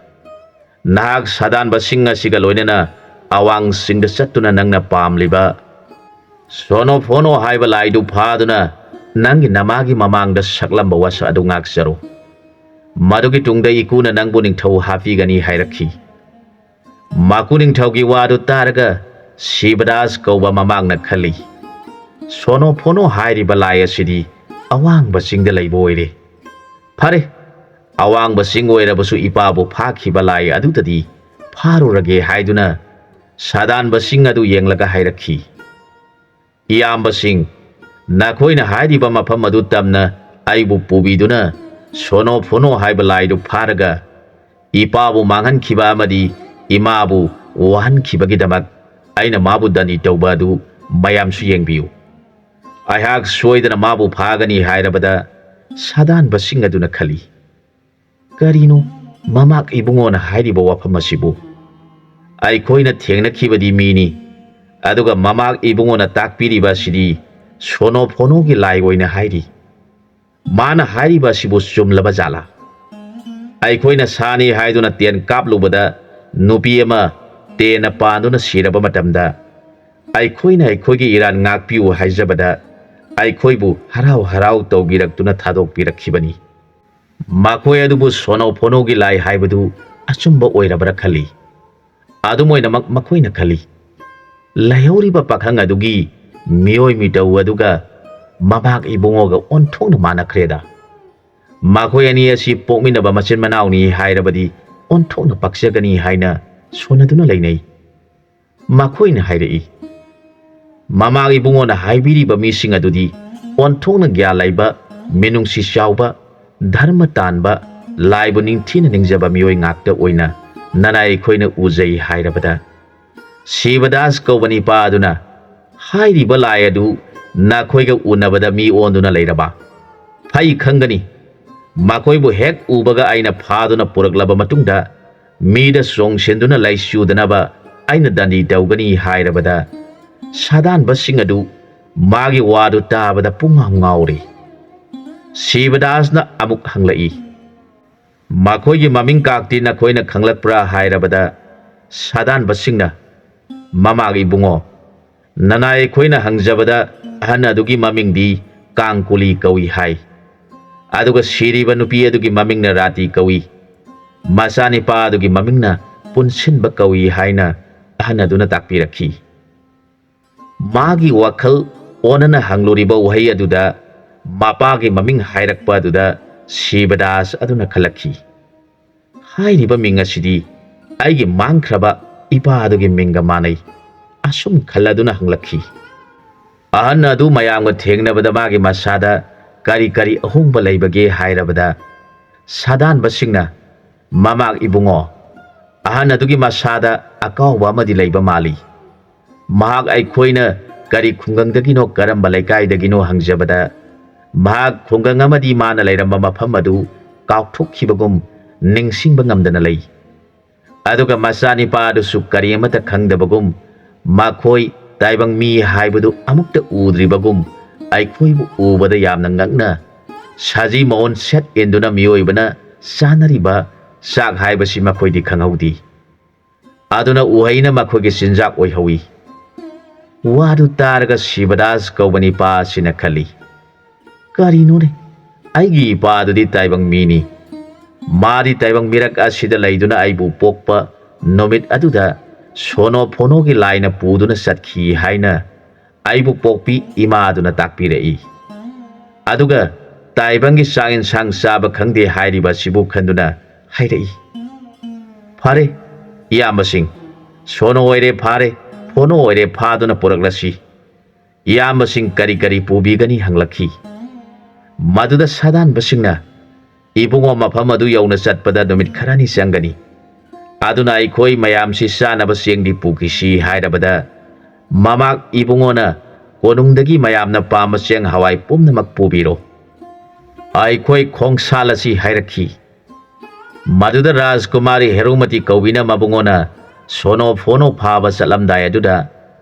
ꯅꯍꯥꯛ ꯁꯥꯗꯥꯟꯕꯁꯤꯡ ꯑꯁꯤꯒ ꯂꯣꯏꯅꯅ ꯑꯋꯥꯡ ꯆꯤꯡꯗ ꯆꯠꯇꯨꯅ ꯅꯪꯅ ꯄꯥꯝꯂꯤꯕ ꯁꯣꯅꯣ ꯐꯣꯅꯣ ꯍꯥꯏꯕ ꯂꯥꯏꯗꯨ ꯐꯥꯗꯨꯅ ꯅꯪꯒꯤ ꯅꯃꯥꯒꯤ ꯃꯃꯥꯡꯗ ꯁꯛꯂꯝꯕ ꯋꯥꯁꯛ ꯑꯗꯨ ꯉꯥꯛꯆꯔꯣ꯫ ꯃꯗꯨꯒꯤ ꯇꯨꯡꯗ ꯏꯀꯨꯅ ꯅꯪꯕꯨ ꯅꯤꯡꯊꯧ ꯍꯥꯞꯄꯤꯒꯅꯤ" ꯍꯥꯏꯔꯛꯈꯤ꯫ ꯃꯀꯨ ꯅꯤꯡꯊꯧꯒꯤ ꯋꯥꯗꯨ ꯇꯥꯔꯒ ꯁꯤꯕꯗꯥꯁ ꯀꯧꯕ ꯃꯃꯥꯡꯅ ꯈꯜꯂꯤ, "ꯁꯣꯅꯣ ꯐꯣꯅꯣ ꯍꯥꯏꯔꯤꯕ ꯂꯥꯏ ꯑꯁꯤꯗꯤ ꯑꯋꯥꯡꯕ ꯆꯤꯡꯗ ꯂꯩꯕ ꯑꯣꯏꯔꯦ꯫ ꯐꯔꯦ, ꯑꯋꯥꯡꯕ ꯆꯤꯡ ꯑꯣꯏꯔꯕꯁꯨ ꯏꯄꯥꯕꯨ ꯐꯥꯈꯤꯕ ꯂꯥꯏ ꯑꯗꯨꯗꯗꯤ ꯐꯥꯔꯨꯔꯒꯦ" ꯍꯥꯏꯗꯨꯅ ꯁꯥꯗꯥꯟꯕꯁꯤꯡ ꯑꯗꯨ ꯌꯦꯡꯂꯒ ꯍꯥꯏꯔꯛꯈꯤ, "ꯏꯌꯥꯝꯕꯁꯤꯡ, ꯅꯈꯣꯏꯅ ꯍꯥꯏꯔꯤꯕ ꯃꯐꯝ ꯑꯗꯨ ꯇꯝꯅ ꯑꯩꯕꯨ ꯄꯨꯕꯤꯗꯨꯅ ꯁꯣꯅꯣ ꯐꯣꯅꯣ ꯍꯥꯏꯕ ꯂꯥꯏꯗꯨ ꯐꯥꯔꯒ ꯏꯄꯥꯕꯨ ꯃꯥꯡꯍꯟꯈꯤꯕ ꯑꯃꯗꯤ ꯏꯃꯥꯕꯨ ꯋꯥꯍꯟꯈꯤꯕꯒꯤꯗꯃꯛ ꯑꯩꯅ ꯃꯥꯕꯨ ꯗꯟꯗꯤ ꯇꯧꯕ ꯑꯗꯨ ꯃꯌꯥꯝꯁꯨ ꯌꯦꯡꯕꯤꯌꯨ꯫ ꯑꯩꯍꯥꯛ ꯁꯣꯏꯗꯅ ꯃꯥꯕꯨ ꯐꯥꯒꯅꯤ" ꯍꯥꯏꯔꯕꯗ ꯁꯥꯗꯥꯟꯕꯁꯤꯡ ꯑꯗꯨꯅ ꯈꯜꯂꯤ, "ꯀꯔꯤꯅꯣ ꯃꯃꯥꯛ ꯏꯕꯨꯡꯉꯣꯅ ꯍꯥꯏꯔꯤꯕ ꯋꯥꯐꯝ ꯑꯁꯤꯕꯨ? ꯑꯩꯈꯣꯏꯅ ꯊꯦꯡꯅꯈꯤꯕꯗꯤ ꯃꯤꯅꯤ, ꯑꯗꯨꯒ ꯃꯃꯥꯛ ꯏꯕꯨꯡꯉꯣꯅ ꯇꯥꯛꯄꯤꯔꯤꯕ ꯑꯁꯤꯗꯤ ꯁꯣꯅꯣ ꯐꯣꯅꯣꯒꯤ ꯂꯥꯏ ꯑꯣꯏꯅ ꯍꯥꯏꯔꯤ꯫ ꯃꯥꯅ ꯍꯥꯏꯔꯤꯕ ꯑꯁꯤꯕꯨ ꯆꯨꯝꯂꯕ ꯖꯥꯠꯂꯥ?" ꯑꯩꯈꯣꯏꯅ ꯁꯥꯅꯤ ꯍꯥꯏꯗꯨꯅ ꯇꯦꯟ ꯀꯥꯞꯂꯨꯕꯗ ꯅꯨꯄꯤ ꯑꯃ ꯇꯦꯟꯅ ꯄꯥꯟꯗꯨꯅ ꯁꯤꯔꯕ ꯃꯇꯝꯗ, ꯑꯩꯈꯣꯏꯅ ꯑꯩꯈꯣꯏꯒꯤ ꯏꯔꯥꯟ ꯉꯥꯛꯄꯤꯌꯨ ꯍꯥꯏꯖꯕꯗ ꯑꯩꯈꯣꯏꯕꯨ ꯍꯔꯥꯎ ꯍꯔꯥꯎ ꯇꯧꯕꯤꯔꯛꯇꯨꯅ ꯊꯥꯗꯣꯛꯄꯤꯔꯛꯈꯤꯕꯅꯤ꯫ ꯃꯈꯣꯏ ꯑꯗꯨꯕꯨ ꯁꯣꯅꯣ ꯐꯣꯅꯣꯒꯤ ꯂꯥꯏ ꯍꯥꯏꯕꯗꯨ ꯑꯆꯨꯝꯕ ꯑꯣꯏꯔꯕ꯭ꯔꯥ ꯈꯜꯂꯤ꯫ ꯑꯗꯨꯝ ꯑꯣꯏꯅꯃꯛ ꯃꯈꯣꯏꯅ ꯈꯜꯂꯤ, "ꯂꯩꯍꯧꯔꯤꯕ ꯄꯥꯈꯪ ꯑꯗꯨꯒꯤ ꯃꯤꯑꯣꯏ ꯃꯤꯇꯧ ꯑꯗꯨꯒ ꯃꯃꯥꯛ ꯏꯕꯨꯡꯉꯣꯒ ꯑꯣꯟꯊꯣꯛꯅ ꯃꯥꯟꯅꯈ꯭ꯔꯦꯗ꯫ ꯃꯈꯣꯏ ꯑꯅꯤ ꯑꯁꯤ ꯄꯣꯛꯃꯤꯟꯅꯕ ꯃꯆꯤꯟ ꯃꯅꯥꯎꯅꯤ ꯍꯥꯏꯔꯕꯗꯤ ꯑꯣꯟꯊꯣꯛꯅ ꯄꯛꯆꯒꯅꯤ" ꯍꯥꯏꯅ ꯁꯣꯟꯅꯗꯨꯅ ꯂꯩꯅꯩ꯫ ꯃꯈꯣꯏꯅ ꯍꯥꯏꯔꯛꯏ, "ꯃꯃꯥꯡ ꯏꯕꯨꯡꯉꯣꯅ ꯍꯥꯏꯕꯤꯔꯤꯕ ꯃꯤꯁꯤꯡ ꯑꯗꯨꯗꯤ ꯑꯣꯟꯊꯣꯛꯅ ꯒ꯭ꯌꯥꯟ ꯂꯩꯕ, ꯃꯤꯅꯨꯡꯁꯤ ꯆꯥꯎꯕ, ꯙꯔꯃ ꯇꯥꯟꯕ, ꯂꯥꯏꯕꯨ ꯅꯤꯡꯊꯤꯅ ꯅꯤꯡꯖꯕ ꯃꯤꯑꯣꯏ ꯉꯥꯛꯇ ꯑꯣꯏꯅ ꯅꯅꯥꯏ ꯑꯩꯈꯣꯏꯅ ꯎꯖꯩ" ꯍꯥꯏꯔꯕꯗ, ꯁꯤꯕꯗꯥꯁ ꯀꯧꯕ ꯅꯤꯄꯥ ꯑꯗꯨꯅ, "ꯍꯥꯏꯔꯤꯕ ꯂꯥꯏ ꯑꯗꯨ ꯅꯈꯣꯏꯒ ꯎꯅꯕꯗ ꯃꯤ ꯑꯣꯟꯗꯨꯅ ꯂꯩꯔꯕ? ꯐꯩ ꯈꯪꯒꯅꯤ꯫ ꯃꯈꯣꯏꯕꯨ ꯍꯦꯛ ꯎꯕꯒ ꯑꯩꯅ ꯐꯥꯗꯨꯅ ꯄꯨꯔꯛꯂꯕ ꯃꯇꯨꯡꯗ ꯃꯤꯗ ꯆꯣꯡꯁꯤꯟꯗꯨꯅ ꯂꯩꯆꯨꯗꯅꯕ ꯑꯩꯅ ꯗꯟꯗꯤ ꯇꯧꯒꯅꯤ" ꯍꯥꯏꯔꯕꯗ, ꯁꯥꯗꯥꯟꯕꯁꯤꯡ ꯑꯗꯨ ꯃꯥꯒꯤ ꯋꯥꯗꯨ ꯇꯥꯕꯗ ꯄꯨꯡꯉꯥꯎ ꯉꯥꯎꯔꯤ꯫ ꯁꯤꯕꯗꯥꯁꯅ ꯑꯃꯨꯛ ꯍꯪꯂꯛꯏ, "ꯃꯈꯣꯏꯒꯤ ꯃꯃꯤꯡ ꯀꯥꯛꯇꯤ ꯅꯈꯣꯏꯅ ꯈꯪꯂꯛꯄ꯭ꯔꯥ?" ꯍꯥꯏꯔꯕꯗ, ꯁꯥꯗꯥꯟꯕꯁꯤꯡꯅ, "ꯃꯃꯥꯒꯤ ꯏꯕꯨꯡꯉꯣ, ꯅꯅꯥꯏ ꯑꯩꯈꯣꯏꯅ ꯍꯪꯖꯕꯗ ꯑꯍꯟ ꯑꯗꯨꯒꯤ ꯃꯃꯤꯡꯗꯤ ꯀꯥꯡꯀꯨꯂꯤ ꯀꯧꯏ ꯍꯥꯏ, ꯑꯗꯨꯒ ꯁꯤꯔꯤꯕ ꯅꯨꯄꯤ ꯑꯗꯨꯒꯤ ꯃꯃꯤꯡꯅ ꯔꯥꯇꯤ ꯀꯧꯏ, ꯃꯆꯥꯅꯤꯄꯥ ꯑꯗꯨꯒꯤ ꯃꯃꯤꯡꯅ ꯄꯨꯟꯁꯤꯟꯕ ꯀꯧꯏ" ꯍꯥꯏꯅ ꯑꯍꯟ ꯑꯗꯨꯅ ꯇꯥꯛꯄꯤꯔꯛꯈꯤ꯫ ꯃꯥꯒꯤ ꯋꯥꯈꯜ ꯑꯣꯟꯅꯅ ꯍꯪꯂꯨꯔꯤꯕ ꯋꯥꯍꯩ ꯑꯗꯨꯗ ꯃꯄꯥꯒꯤ ꯃꯃꯤꯡ ꯍꯥꯏꯔꯛꯄ ꯑꯗꯨꯗ ꯁꯤꯕꯗꯥꯁ ꯑꯗꯨꯅ ꯈꯜꯂꯛꯈꯤ, "ꯍꯥꯏꯔꯤꯕ ꯃꯤꯡ ꯑꯁꯤꯗꯤ ꯑꯩꯒꯤ ꯃꯥꯡꯈ꯭ꯔꯕ ꯏꯄꯥ ꯑꯗꯨꯒꯤ ꯃꯤꯡꯒ ꯃꯥꯟꯅꯩ꯫ ꯑꯁꯨꯝ ꯈꯜꯂꯗꯨꯅ ꯍꯪꯂꯛꯈꯤ꯫ ꯑꯍꯟ ꯑꯗꯨ ꯃꯌꯥꯝꯒ ꯊꯦꯡꯅꯕꯗ ꯃꯥꯒꯤ ꯃꯁꯥꯗ ꯀꯔꯤ ꯀꯔꯤ ꯑꯍꯣꯡꯕ ꯂꯩꯕꯒꯦ ꯍꯥꯏꯔꯕꯗ, ꯁꯥꯗꯥꯟꯕꯁꯤꯡꯅ, "ꯃꯃꯥꯛ ꯏꯕꯨꯡꯉꯣ, ꯑꯍꯟ ꯑꯗꯨꯒꯤ ꯃꯁꯥꯗ ꯑꯀꯥꯎꯕ ꯑꯃꯗꯤ ꯂꯩꯕ ꯃꯥꯜꯂꯤ꯫ ꯃꯍꯥꯛ ꯑꯩꯈꯣꯏꯅ ꯀꯔꯤ ꯈꯨꯡꯒꯪꯗꯒꯤꯅꯣ, ꯀꯔꯝꯕ ꯂꯩꯀꯥꯏꯗꯒꯤꯅꯣ ꯍꯪꯖꯕꯗ, ꯃꯍꯥꯛ ꯈꯨꯡꯒꯪ ꯑꯃꯗꯤ ꯃꯥꯅ ꯂꯩꯔꯝꯕ ꯃꯐꯝ ꯑꯗꯨ ꯀꯥꯎꯊꯣꯛꯈꯤꯕꯒꯨꯝ ꯅꯤꯡꯁꯤꯡꯕ ꯉꯝꯗꯅ ꯂꯩ꯫ ꯑꯗꯨꯒ ꯃꯆꯥꯅꯤꯄꯥ ꯑꯗꯨꯁꯨ ꯀꯔꯤ ꯑꯃꯠꯇ ꯈꯪꯗꯕꯒꯨꯝ, ꯃꯈꯣꯏ ꯇꯥꯏꯕꯪ ꯃꯤ ꯍꯥꯏꯕꯗꯨ ꯑꯃꯨꯛꯇ ꯎꯗ꯭ꯔꯤꯕꯒꯨꯝ, ꯑꯩꯈꯣꯏꯕꯨ ꯎꯕꯗ ꯌꯥꯝꯅ ꯉꯛꯅ, ꯁꯖꯤ ꯃꯑꯣꯟ ꯁꯦꯠ ꯏꯟꯗꯨꯅ ꯃꯤꯑꯣꯏꯕꯅ ꯆꯥꯅꯔꯤꯕ ꯆꯥꯛ ꯍꯥꯏꯕꯁꯤ ꯃꯈꯣꯏꯗꯤ ꯈꯪꯍꯧꯗꯦ꯫ ꯑꯗꯨꯅ ꯎꯍꯩꯅ ꯃꯈꯣꯏꯒꯤ ꯆꯤꯟꯖꯥꯛ ꯑꯣꯏꯍꯧꯏ꯫" ꯋꯥꯗꯨ ꯇꯥꯔꯒ ꯁꯤꯕꯗꯥꯁ ꯀꯧꯕ ꯅꯤꯄꯥ ꯑꯁꯤꯅ ꯈꯜꯂꯤ, "ꯀꯔꯤꯅꯣꯅꯦ? ꯑꯩꯒꯤ ꯏꯄꯥꯗꯨꯗꯤ ꯇꯥꯏꯕꯪ ꯃꯤꯅꯤ꯫ ꯃꯥꯗꯤ ꯇꯥꯏꯕꯪ ꯃꯤꯔꯛ ꯑꯁꯤꯗ ꯂꯩꯗꯨꯅ ꯑꯩꯕꯨ ꯄꯣꯛꯄ ꯅꯨꯃꯤꯠ ꯑꯗꯨꯗ ꯁꯣꯅꯣ ꯐꯣꯅꯣꯒꯤ ꯂꯥꯏꯅ ꯄꯨꯗꯨꯅ ꯆꯠꯈꯤ ꯍꯥꯏꯅ ꯑꯩꯕꯨ ꯄꯣꯛꯄꯤ ꯏꯃꯥꯗꯨꯅ ꯇꯥꯛꯄꯤꯔꯛꯏ꯫ ꯑꯗꯨꯒ ꯇꯥꯏꯕꯪꯒꯤ ꯆꯥꯛ ꯏꯟꯁꯥꯡ ꯆꯥꯕ ꯈꯪꯗꯦ ꯍꯥꯏꯔꯤꯕ ꯑꯁꯤꯕꯨ ꯈꯟꯗꯨꯅ ꯍꯥꯏꯔꯛꯏ꯫" "ꯐꯔꯦ, ꯏꯌꯥꯝꯕꯁꯤꯡ, ꯁꯣꯅꯣ ꯑꯣꯏꯔꯦ ꯐꯥꯔꯦ, ꯐꯣꯅꯣ ꯑꯣꯏꯔꯦ ꯐꯥꯗꯨꯅ ꯄꯨꯔꯛꯂꯁꯤ꯫" ꯏꯌꯥꯝꯕꯁꯤꯡ ꯀꯔꯤ ꯀꯔꯤ ꯄꯨꯕꯤꯒꯅꯤ ꯍꯪꯂꯛꯈꯤ꯫ ꯃꯗꯨꯗ ꯁꯥꯗꯥꯟꯕꯁꯤꯡꯅ, "ꯏꯕꯨꯡꯉꯣ, ꯃꯐꯝ ꯑꯗꯨ ꯌꯧꯅ ꯆꯠꯄꯗ ꯅꯨꯃꯤꯠ ꯈꯔꯅꯤ ꯆꯪꯒꯅꯤ꯫ ꯑꯗꯨꯅ ꯑꯩꯈꯣꯏ ꯃꯌꯥꯝꯁꯤ ꯆꯥꯅꯕ ꯆꯦꯡꯗꯤ ꯄꯨꯈꯤꯁꯤ" ꯍꯥꯏꯔꯕꯗ, ꯃꯃꯥꯛ ꯏꯕꯨꯡꯉꯣꯅ, "ꯀꯣꯅꯨꯡꯗꯒꯤ ꯃꯌꯥꯝꯅ ꯄꯥꯝꯕ ꯆꯦꯡ ꯍꯋꯥꯏ ꯄꯨꯝꯅꯃꯛ ꯄꯨꯕꯤꯔꯣ꯫ ꯑꯩꯈꯣꯏ ꯈꯣꯡꯁꯥꯜ ꯑꯁꯤ" ꯍꯥꯏꯔꯛꯈꯤ꯫ ꯃꯗꯨꯗ ꯔꯥꯖꯀꯨꯃꯥꯔꯤ ꯍꯦꯔꯨꯃꯇꯤ ꯀꯧꯕꯤꯅ ꯃꯕꯨꯡꯉꯣꯅ ꯁꯣꯅꯣ ꯐꯣꯅꯣ ꯐꯥꯕ ꯆꯠꯂꯝꯗꯥꯏ ꯑꯗꯨꯗ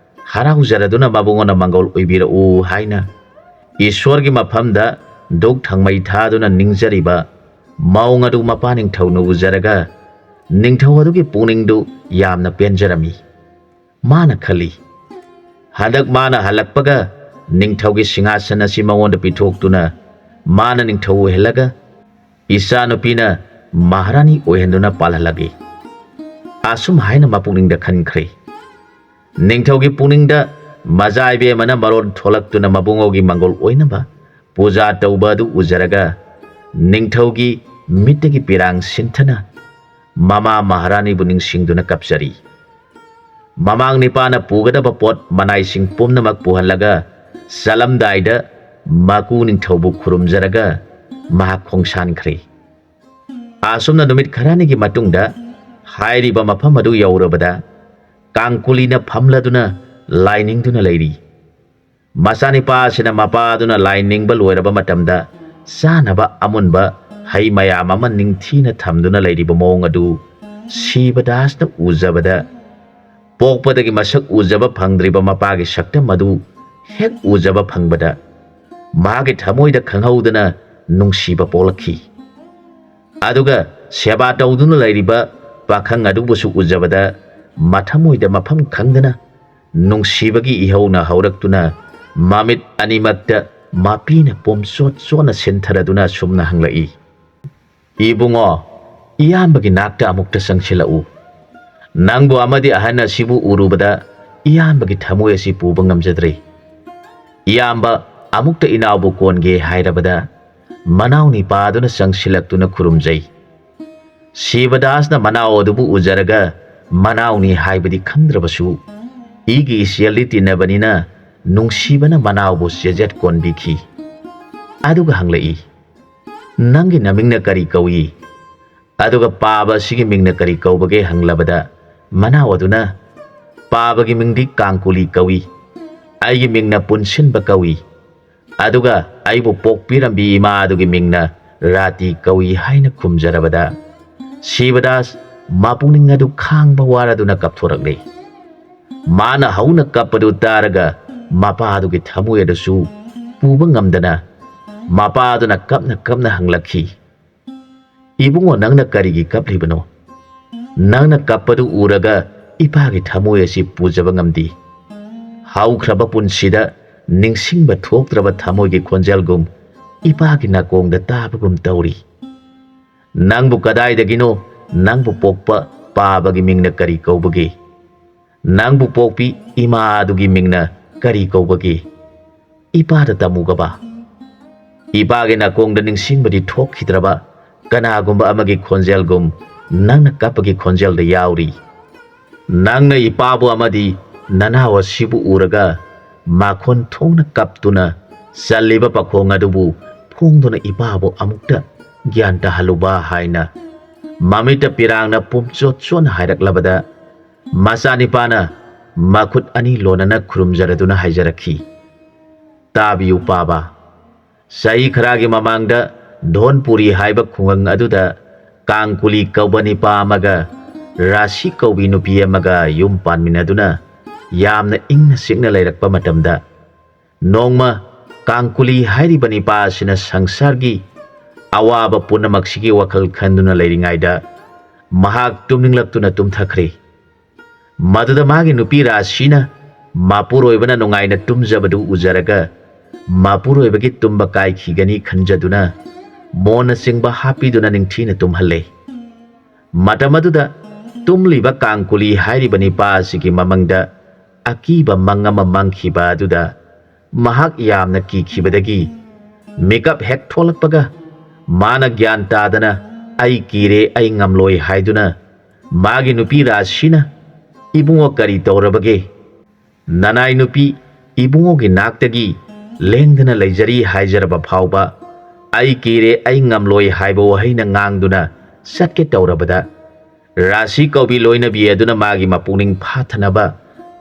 ꯍꯔꯥꯎꯖꯔꯗꯨꯅ ꯃꯕꯨꯡꯉꯣꯅ ꯃꯪꯒꯣꯜ ꯑꯣꯏꯕꯤꯔꯛꯎ ꯍꯥꯏꯅ ꯏꯁꯣꯔꯒꯤ ꯃꯐꯝꯗ ꯙꯨꯛ ꯊꯥꯡꯃꯩ ꯊꯥꯗꯨꯅ ꯅꯤꯡꯖꯔꯤꯕ ꯃꯑꯣꯡ ꯑꯗꯨ ꯃꯄꯥ ꯅꯤꯡꯊꯧꯅ ꯎꯖꯔꯒ ꯅꯤꯡꯊꯧ ꯑꯗꯨꯒꯤ ꯄꯨꯛꯅꯤꯡꯗꯨ ꯌꯥꯝꯅ ꯄꯦꯟꯖꯔꯝꯃꯤ꯫ ꯃꯥꯅ ꯈꯜꯂꯤ, "ꯍꯟꯗꯛ ꯃꯥꯅ ꯍꯜꯂꯛꯄꯒ ꯅꯤꯡꯊꯧꯒꯤ ꯁꯤꯡꯍꯥꯁꯟ ꯑꯁꯤ ꯃꯉꯣꯟꯗ ꯄꯤꯊꯣꯛꯇꯨꯅ ꯃꯥꯅ ꯅꯤꯡꯊꯧ ꯑꯣꯏꯍꯜꯂꯒ ꯏꯆꯥꯅꯨꯄꯤꯅ ꯃꯍꯥꯔꯥꯅꯤ ꯑꯣꯏꯍꯟꯗꯨꯅ ꯄꯥꯜꯍꯜꯂꯒꯦ" ꯑꯁꯨꯝ ꯍꯥꯏꯅ ꯃꯄꯨꯛꯅꯤꯡꯗ ꯈꯟꯈ꯭ꯔꯦ꯫ ꯅꯤꯡꯊꯧꯒꯤ ꯄꯨꯛꯅꯤꯡꯗ ꯃꯖꯥ ꯏꯕꯦꯝꯃꯅ ꯃꯔꯣꯟ ꯊꯣꯛꯂꯛꯇꯨꯅ ꯃꯕꯨꯡꯉꯣꯒꯤ ꯃꯪꯒꯣꯜ ꯑꯣꯏꯅꯕ ꯄꯨꯖꯥ ꯇꯧꯕ ꯑꯗꯨ ꯎꯖꯔꯒ ꯅꯤꯡꯊꯧꯒꯤ ꯃꯤꯠꯇꯒꯤ ꯄꯤꯔꯥꯡ ꯁꯤꯟꯊꯅ ꯃꯃꯥ ꯃꯍꯥꯔꯥꯅꯤꯕꯨ ꯅꯤꯡꯁꯤꯡꯗꯨꯅ ꯀꯞꯆꯔꯤ꯫ ꯃꯃꯥꯡ ꯅꯤꯄꯥꯅ ꯄꯨꯒꯗꯕ ꯄꯣꯠ ꯃꯅꯥꯏꯁꯤꯡ ꯄꯨꯝꯅꯃꯛ ꯄꯨꯍꯜꯂꯒ ꯆꯠꯂꯝꯗꯥꯏꯗ ꯃꯀꯨ ꯅꯤꯡꯊꯧꯕꯨ ꯈꯨꯔꯨꯝꯖꯔꯒ ꯃꯍꯥꯛ ꯈꯣꯡꯁꯥꯟꯈ꯭ꯔꯦ꯫ ꯑꯁꯨꯝꯅ ꯅꯨꯃꯤꯠ ꯈꯔꯅꯤꯒꯤ ꯃꯇꯨꯡꯗ ꯍꯥꯏꯔꯤꯕ ꯃꯐꯝ ꯑꯗꯨ ꯌꯧꯔꯕꯗ ꯀꯥꯡꯀꯨꯂꯤꯅ ꯐꯝꯂꯗꯨꯅ ꯂꯥꯏ ꯅꯤꯡꯗꯨꯅ ꯂꯩꯔꯤ꯫ ꯃꯆꯥꯅꯤꯄꯥ ꯑꯁꯤꯅ ꯃꯄꯥꯗꯨꯅ ꯂꯥꯏ ꯅꯤꯡꯕ ꯂꯣꯏꯔꯕ ꯃꯇꯝꯗ ꯆꯥꯅꯕ ꯑꯃꯨꯟꯕ ꯍꯩ ꯃꯌꯥꯝ ꯑꯃ ꯅꯤꯡꯊꯤꯅ ꯊꯝꯗꯨꯅ ꯂꯩꯔꯤꯕ ꯃꯑꯣꯡ ꯑꯗꯨ ꯁꯤꯕꯗꯥꯁꯅ ꯎꯖꯕꯗ, ꯄꯣꯛꯄꯗꯒꯤ ꯃꯁꯛ ꯎꯖꯕ ꯐꯪꯗ꯭ꯔꯤꯕ ꯃꯄꯥꯒꯤ ꯁꯛꯇꯝ ꯑꯗꯨ ꯍꯦꯛ ꯎꯖꯕ ꯐꯪꯕꯗ ꯃꯥꯒꯤ ꯊꯃꯣꯏꯗ ꯈꯪꯍꯧꯗꯅ ꯅꯨꯡꯁꯤꯕ ꯄꯣꯛꯂꯛꯈꯤ꯫ ꯑꯗꯨꯒ ꯁꯦꯕꯥ ꯇꯧꯗꯨꯅ ꯂꯩꯔꯤꯕ ꯄꯥꯈꯪ ꯑꯗꯨꯕꯨꯁꯨ ꯎꯖꯕꯗ ꯃꯊꯃꯣꯏꯗ ꯃꯐꯝ ꯈꯪꯗꯅ ꯅꯨꯡꯁꯤꯕꯒꯤ ꯏꯍꯧꯅ ꯍꯧꯔꯛꯇꯨꯅ ꯃꯃꯤꯠ ꯑꯅꯤꯃꯛꯇ ꯃꯄꯤꯅ ꯄꯣꯝꯆꯣꯠ ꯆꯣꯠꯅ ꯁꯤꯟꯊꯔꯗꯨꯅ ꯑꯁꯨꯝꯅ ꯍꯪꯂꯛꯏ, "ꯏꯕꯨꯡꯉꯣ, ꯏꯌꯥꯝꯕꯒꯤ ꯅꯥꯛꯇ ꯑꯃꯨꯛꯇ ꯆꯪꯁꯤꯜꯂꯛꯎ꯫ ꯅꯪꯕꯨ ꯑꯃꯗꯤ ꯑꯍꯟ ꯑꯁꯤꯕꯨ ꯎꯔꯨꯕꯗ ꯏꯌꯥꯝꯕꯒꯤ ꯊꯃꯣꯏ ꯑꯁꯤ ꯄꯨꯕ ꯉꯝꯖꯗ꯭ꯔꯦ꯫ ꯏꯌꯥꯝꯕ, ꯑꯃꯨꯛꯇ ꯏꯅꯥꯎꯕꯨ ꯀꯣꯟꯒꯦ" ꯍꯥꯏꯔꯕꯗ ꯃꯅꯥꯎ ꯅꯤꯄꯥꯗꯨꯅ ꯆꯪꯁꯤꯜꯂꯛꯇꯨꯅ ꯈꯨꯔꯨꯝꯖꯩ꯫ ꯁꯤꯕꯗꯥꯁꯅ ꯃꯅꯥꯎ ꯑꯗꯨꯕꯨ ꯎꯖꯔꯒ ꯃꯅꯥꯎꯅꯤ ꯍꯥꯏꯕꯗꯤ ꯈꯪꯗ꯭ꯔꯕꯁꯨ ꯏꯒꯤ ꯏꯆꯦꯜꯗꯤ ꯇꯤꯟꯅꯕꯅꯤꯅ ꯅꯨꯡꯁꯤꯕꯅ ꯃꯅꯥꯎꯕꯨ ꯆꯦꯖꯦꯠ ꯀꯣꯟꯕꯤꯈꯤ꯫ ꯑꯗꯨꯒ ꯍꯪꯂꯛꯏ, "ꯅꯪꯒꯤ ꯅꯃꯤꯡꯅ ꯀꯔꯤ ꯀꯧꯏ? ꯑꯗꯨꯒ ꯄꯥꯕ ꯑꯁꯤꯒꯤ ꯃꯤꯡꯅ ꯀꯔꯤ ꯀꯧꯕꯒꯦ?" ꯍꯪꯂꯕꯗ ꯃꯅꯥꯎ ꯑꯗꯨꯅ, "ꯄꯥꯕꯒꯤ ꯃꯤꯡꯗꯤ ꯀꯥꯡꯀꯨꯂꯤ ꯀꯧꯏ, ꯑꯩꯒꯤ ꯃꯤꯡꯅ ꯄꯨꯟꯁꯤꯟꯕ ꯀꯧꯏ, ꯑꯗꯨꯒ ꯑꯩꯕꯨ ꯄꯣꯛꯄꯤꯔꯝꯕꯤ ꯏꯃꯥ ꯑꯗꯨꯒꯤ ꯃꯤꯡꯅ ꯔꯥꯇꯤ ꯀꯧꯏ" ꯍꯥꯏꯅ ꯈꯨꯝꯖꯔꯕꯗ ꯁꯤꯕꯗꯥꯁ ꯃꯄꯨꯛꯅꯤꯡ ꯑꯗꯨ ꯈꯥꯡꯕ ꯋꯥꯔꯗꯨꯅ ꯀꯞꯊꯣꯔꯛꯂꯦ꯫ ꯃꯥꯅ ꯍꯧꯅ ꯀꯞꯄꯗꯨ ꯇꯥꯔꯒ ꯃꯄꯥꯗꯨꯒꯤ ꯊꯃꯣꯏ ꯑꯗꯨꯁꯨ ꯄꯨꯕ ꯉꯝꯗꯅ ꯃꯄꯥꯗꯨꯅ ꯀꯞꯅ ꯀꯞꯅ ꯍꯪꯂꯛꯈꯤ, "ꯏꯕꯨꯡꯉꯣ, ꯅꯪꯅ ꯀꯔꯤꯒꯤ ꯀꯞꯂꯤꯕꯅꯣ? ꯅꯪꯅ ꯀꯞꯄꯗꯨ ꯎꯔꯒ ꯏꯄꯥꯒꯤ ꯊꯃꯣꯏ ꯑꯁꯤ ꯄꯨꯖꯕ ꯉꯝꯗꯦ꯫ ꯍꯧꯈ꯭ꯔꯕ ꯄꯨꯟꯁꯤꯗ ꯅꯤꯡꯁꯤꯡꯕ ꯊꯣꯛꯇ꯭ꯔꯕ ꯊꯃꯣꯏꯒꯤ ꯈꯣꯟꯖꯦꯜꯒꯨꯝ ꯏꯄꯥꯒꯤ ꯅꯥꯀꯣꯡꯗ ꯇꯥꯕꯒꯨꯝ ꯇꯧꯔꯤ꯫ ꯅꯪꯕꯨ ꯀꯗꯥꯏꯗꯒꯤꯅꯣ? ꯅꯪꯕꯨ ꯄꯣꯛꯄ ꯄꯥꯕꯒꯤ ꯃꯤꯡꯅ ꯀꯔꯤ ꯀꯧꯕꯒꯦ? ꯅꯪꯕꯨ ꯄꯣꯛꯄꯤ ꯏꯃꯥ ꯑꯗꯨꯒꯤ ꯃꯤꯡꯅ ꯀꯔꯤ ꯀꯧꯕꯒꯦ? ꯏꯄꯥꯗ ꯇꯝꯃꯨꯒꯕ?" ꯏꯄꯥꯒꯤ ꯅꯥꯀꯣꯡꯗ ꯅꯤꯡꯁꯤꯡꯕꯗꯤ ꯊꯣꯛꯈꯤꯗ꯭ꯔꯕ ꯀꯅꯥꯒꯨꯝꯕ ꯑꯃꯒꯤ ꯈꯣꯟꯖꯦꯜꯒꯨꯝ ꯅꯪꯅ ꯀꯞꯄꯒꯤ ꯈꯣꯟꯖꯦꯜꯗ ꯌꯥꯎꯔꯤ꯫ "ꯅꯪꯅ ꯏꯄꯥꯕꯨ ꯑꯃꯗꯤ ꯅꯅꯥꯎ ꯑꯁꯤꯕꯨ ꯎꯔꯒ ꯃꯈꯣꯟ ꯊꯣꯛꯅ ꯀꯞꯇꯨꯅ ꯆꯜꯂꯤꯕ ꯄꯥꯈꯣꯡ ꯑꯗꯨꯕꯨ ꯐꯣꯡꯗꯨꯅ ꯏꯄꯥꯕꯨ ꯑꯃꯨꯛꯇ ꯒ꯭ꯌꯥꯟ ꯇꯥꯍꯜꯂꯨꯕ" ꯍꯥꯏꯅ ꯃꯃꯤꯠꯇ ꯄꯤꯔꯥꯡꯅ ꯄꯨꯝꯆꯣꯠ ꯆꯣꯠꯅ ꯍꯥꯏꯔꯛꯂꯕꯗ, ꯃꯆꯥꯅꯤꯄꯥꯅ ꯃꯈꯨꯠ ꯑꯅꯤ ꯂꯣꯟꯅꯅ ꯈꯨꯔꯨꯝꯖꯔꯗꯨꯅ ꯍꯥꯏꯖꯔꯛꯈꯤ, "ꯇꯥꯕꯤꯌꯨ ꯄꯥꯕ, ꯆꯍꯤ ꯈꯔꯒꯤ ꯃꯃꯥꯡꯗ ꯙꯣꯟꯄꯨꯔꯤ ꯍꯥꯏꯕ ꯈꯨꯡꯒꯪ ꯑꯗꯨꯗ ꯀꯥꯡꯀꯨꯂꯤ ꯀꯧꯕ ꯅꯤꯄꯥ ꯑꯃꯒ ꯔꯥꯁꯤ ꯀꯧꯕꯤ ꯅꯨꯄꯤ ꯑꯃꯒ ꯌꯨꯝ ꯄꯥꯟꯃꯤꯟꯅꯗꯨꯅ ꯌꯥꯝꯅ ꯏꯪꯅ ꯆꯤꯛꯅ ꯂꯩꯔꯛꯄ ꯃꯇꯝꯗ, ꯅꯣꯡꯃ ꯀꯥꯡꯀꯨꯂꯤ ꯍꯥꯏꯔꯤꯕ ꯅꯤꯄꯥ ꯑꯁꯤꯅ ꯁꯪꯁꯥꯔꯒꯤ ꯑꯋꯥꯕ ꯄꯨꯝꯅꯃꯛꯁꯤꯒꯤ ꯋꯥꯈꯜ ꯈꯟꯗꯨꯅ ꯂꯩꯔꯤꯉꯩꯗ ꯃꯍꯥꯛ ꯇꯨꯝꯅꯤꯡꯂꯛꯇꯨꯅ ꯇꯨꯝꯊꯈ꯭ꯔꯦ꯫ ꯃꯗꯨꯗ ꯃꯥꯒꯤ ꯅꯨꯄꯤ ꯔꯥꯁꯤꯅ ꯃꯄꯨꯔꯣꯏꯕꯅ ꯅꯨꯡꯉꯥꯏꯅ ꯇꯨꯝꯖꯕꯗꯨ ꯎꯖꯔꯒ ꯃꯄꯨꯔꯣꯏꯕꯒꯤ ꯇꯨꯝꯕ ꯀꯥꯏꯈꯤꯒꯅꯤ ꯈꯟꯖꯗꯨꯅ ꯃꯣꯟꯅꯆꯤꯡꯕ ꯍꯥꯞꯄꯤꯗꯨꯅ ꯅꯤꯡꯊꯤꯅ ꯇꯨꯝꯍꯜꯂꯦ꯫ ꯃꯇꯝ ꯑꯗꯨꯗ ꯇꯨꯝꯂꯤꯕ ꯀꯥꯡꯀꯨꯂꯤ ꯍꯥꯏꯔꯤꯕ ꯅꯤꯄꯥ ꯑꯁꯤꯒꯤ ꯃꯃꯪꯗ ꯑꯀꯤꯕ ꯃꯪ ꯑꯃ ꯃꯪꯈꯤꯕ ꯑꯗꯨꯗ ꯃꯍꯥꯛ ꯌꯥꯝꯅ ꯀꯤꯈꯤꯕꯗꯒꯤ ꯃꯤꯀꯞ ꯍꯦꯛ ꯊꯣꯛꯂꯛꯄꯒ ꯃꯥꯅ ꯒ꯭ꯌꯥꯟ ꯇꯥꯗꯅ "ꯑꯩ ꯀꯤꯔꯦ, ꯑꯩ ꯉꯝꯂꯣꯏ" ꯍꯥꯏꯗꯨꯅ ꯃꯥꯒꯤ ꯅꯨꯄꯤ ꯔꯥꯁꯤꯅ "ꯏꯕꯨꯡꯉꯣ, ꯀꯔꯤ ꯇꯧꯔꯕꯒꯦ? ꯅꯅꯥꯏ ꯅꯨꯄꯤ ꯏꯕꯨꯡꯉꯣꯒꯤ ꯅꯥꯛꯇꯒꯤ ꯂꯦꯡꯗꯅ ꯂꯩꯖꯔꯤ" ꯍꯥꯏꯖꯔꯕ ꯐꯥꯎꯕ "ꯑꯩ ꯀꯤꯔꯦ, ꯑꯩ ꯉꯝꯂꯣꯏ" ꯍꯥꯏꯕ ꯋꯥꯍꯩꯅ ꯉꯥꯡꯗꯨꯅ ꯆꯠꯀꯦ ꯇꯧꯔꯕꯗ, ꯔꯥꯁꯤ ꯀꯧꯕꯤ ꯂꯣꯏꯅꯕꯤ ꯑꯗꯨꯅ ꯃꯥꯒꯤ ꯃꯄꯨꯛꯅꯤꯡ ꯐꯥꯊꯅꯕ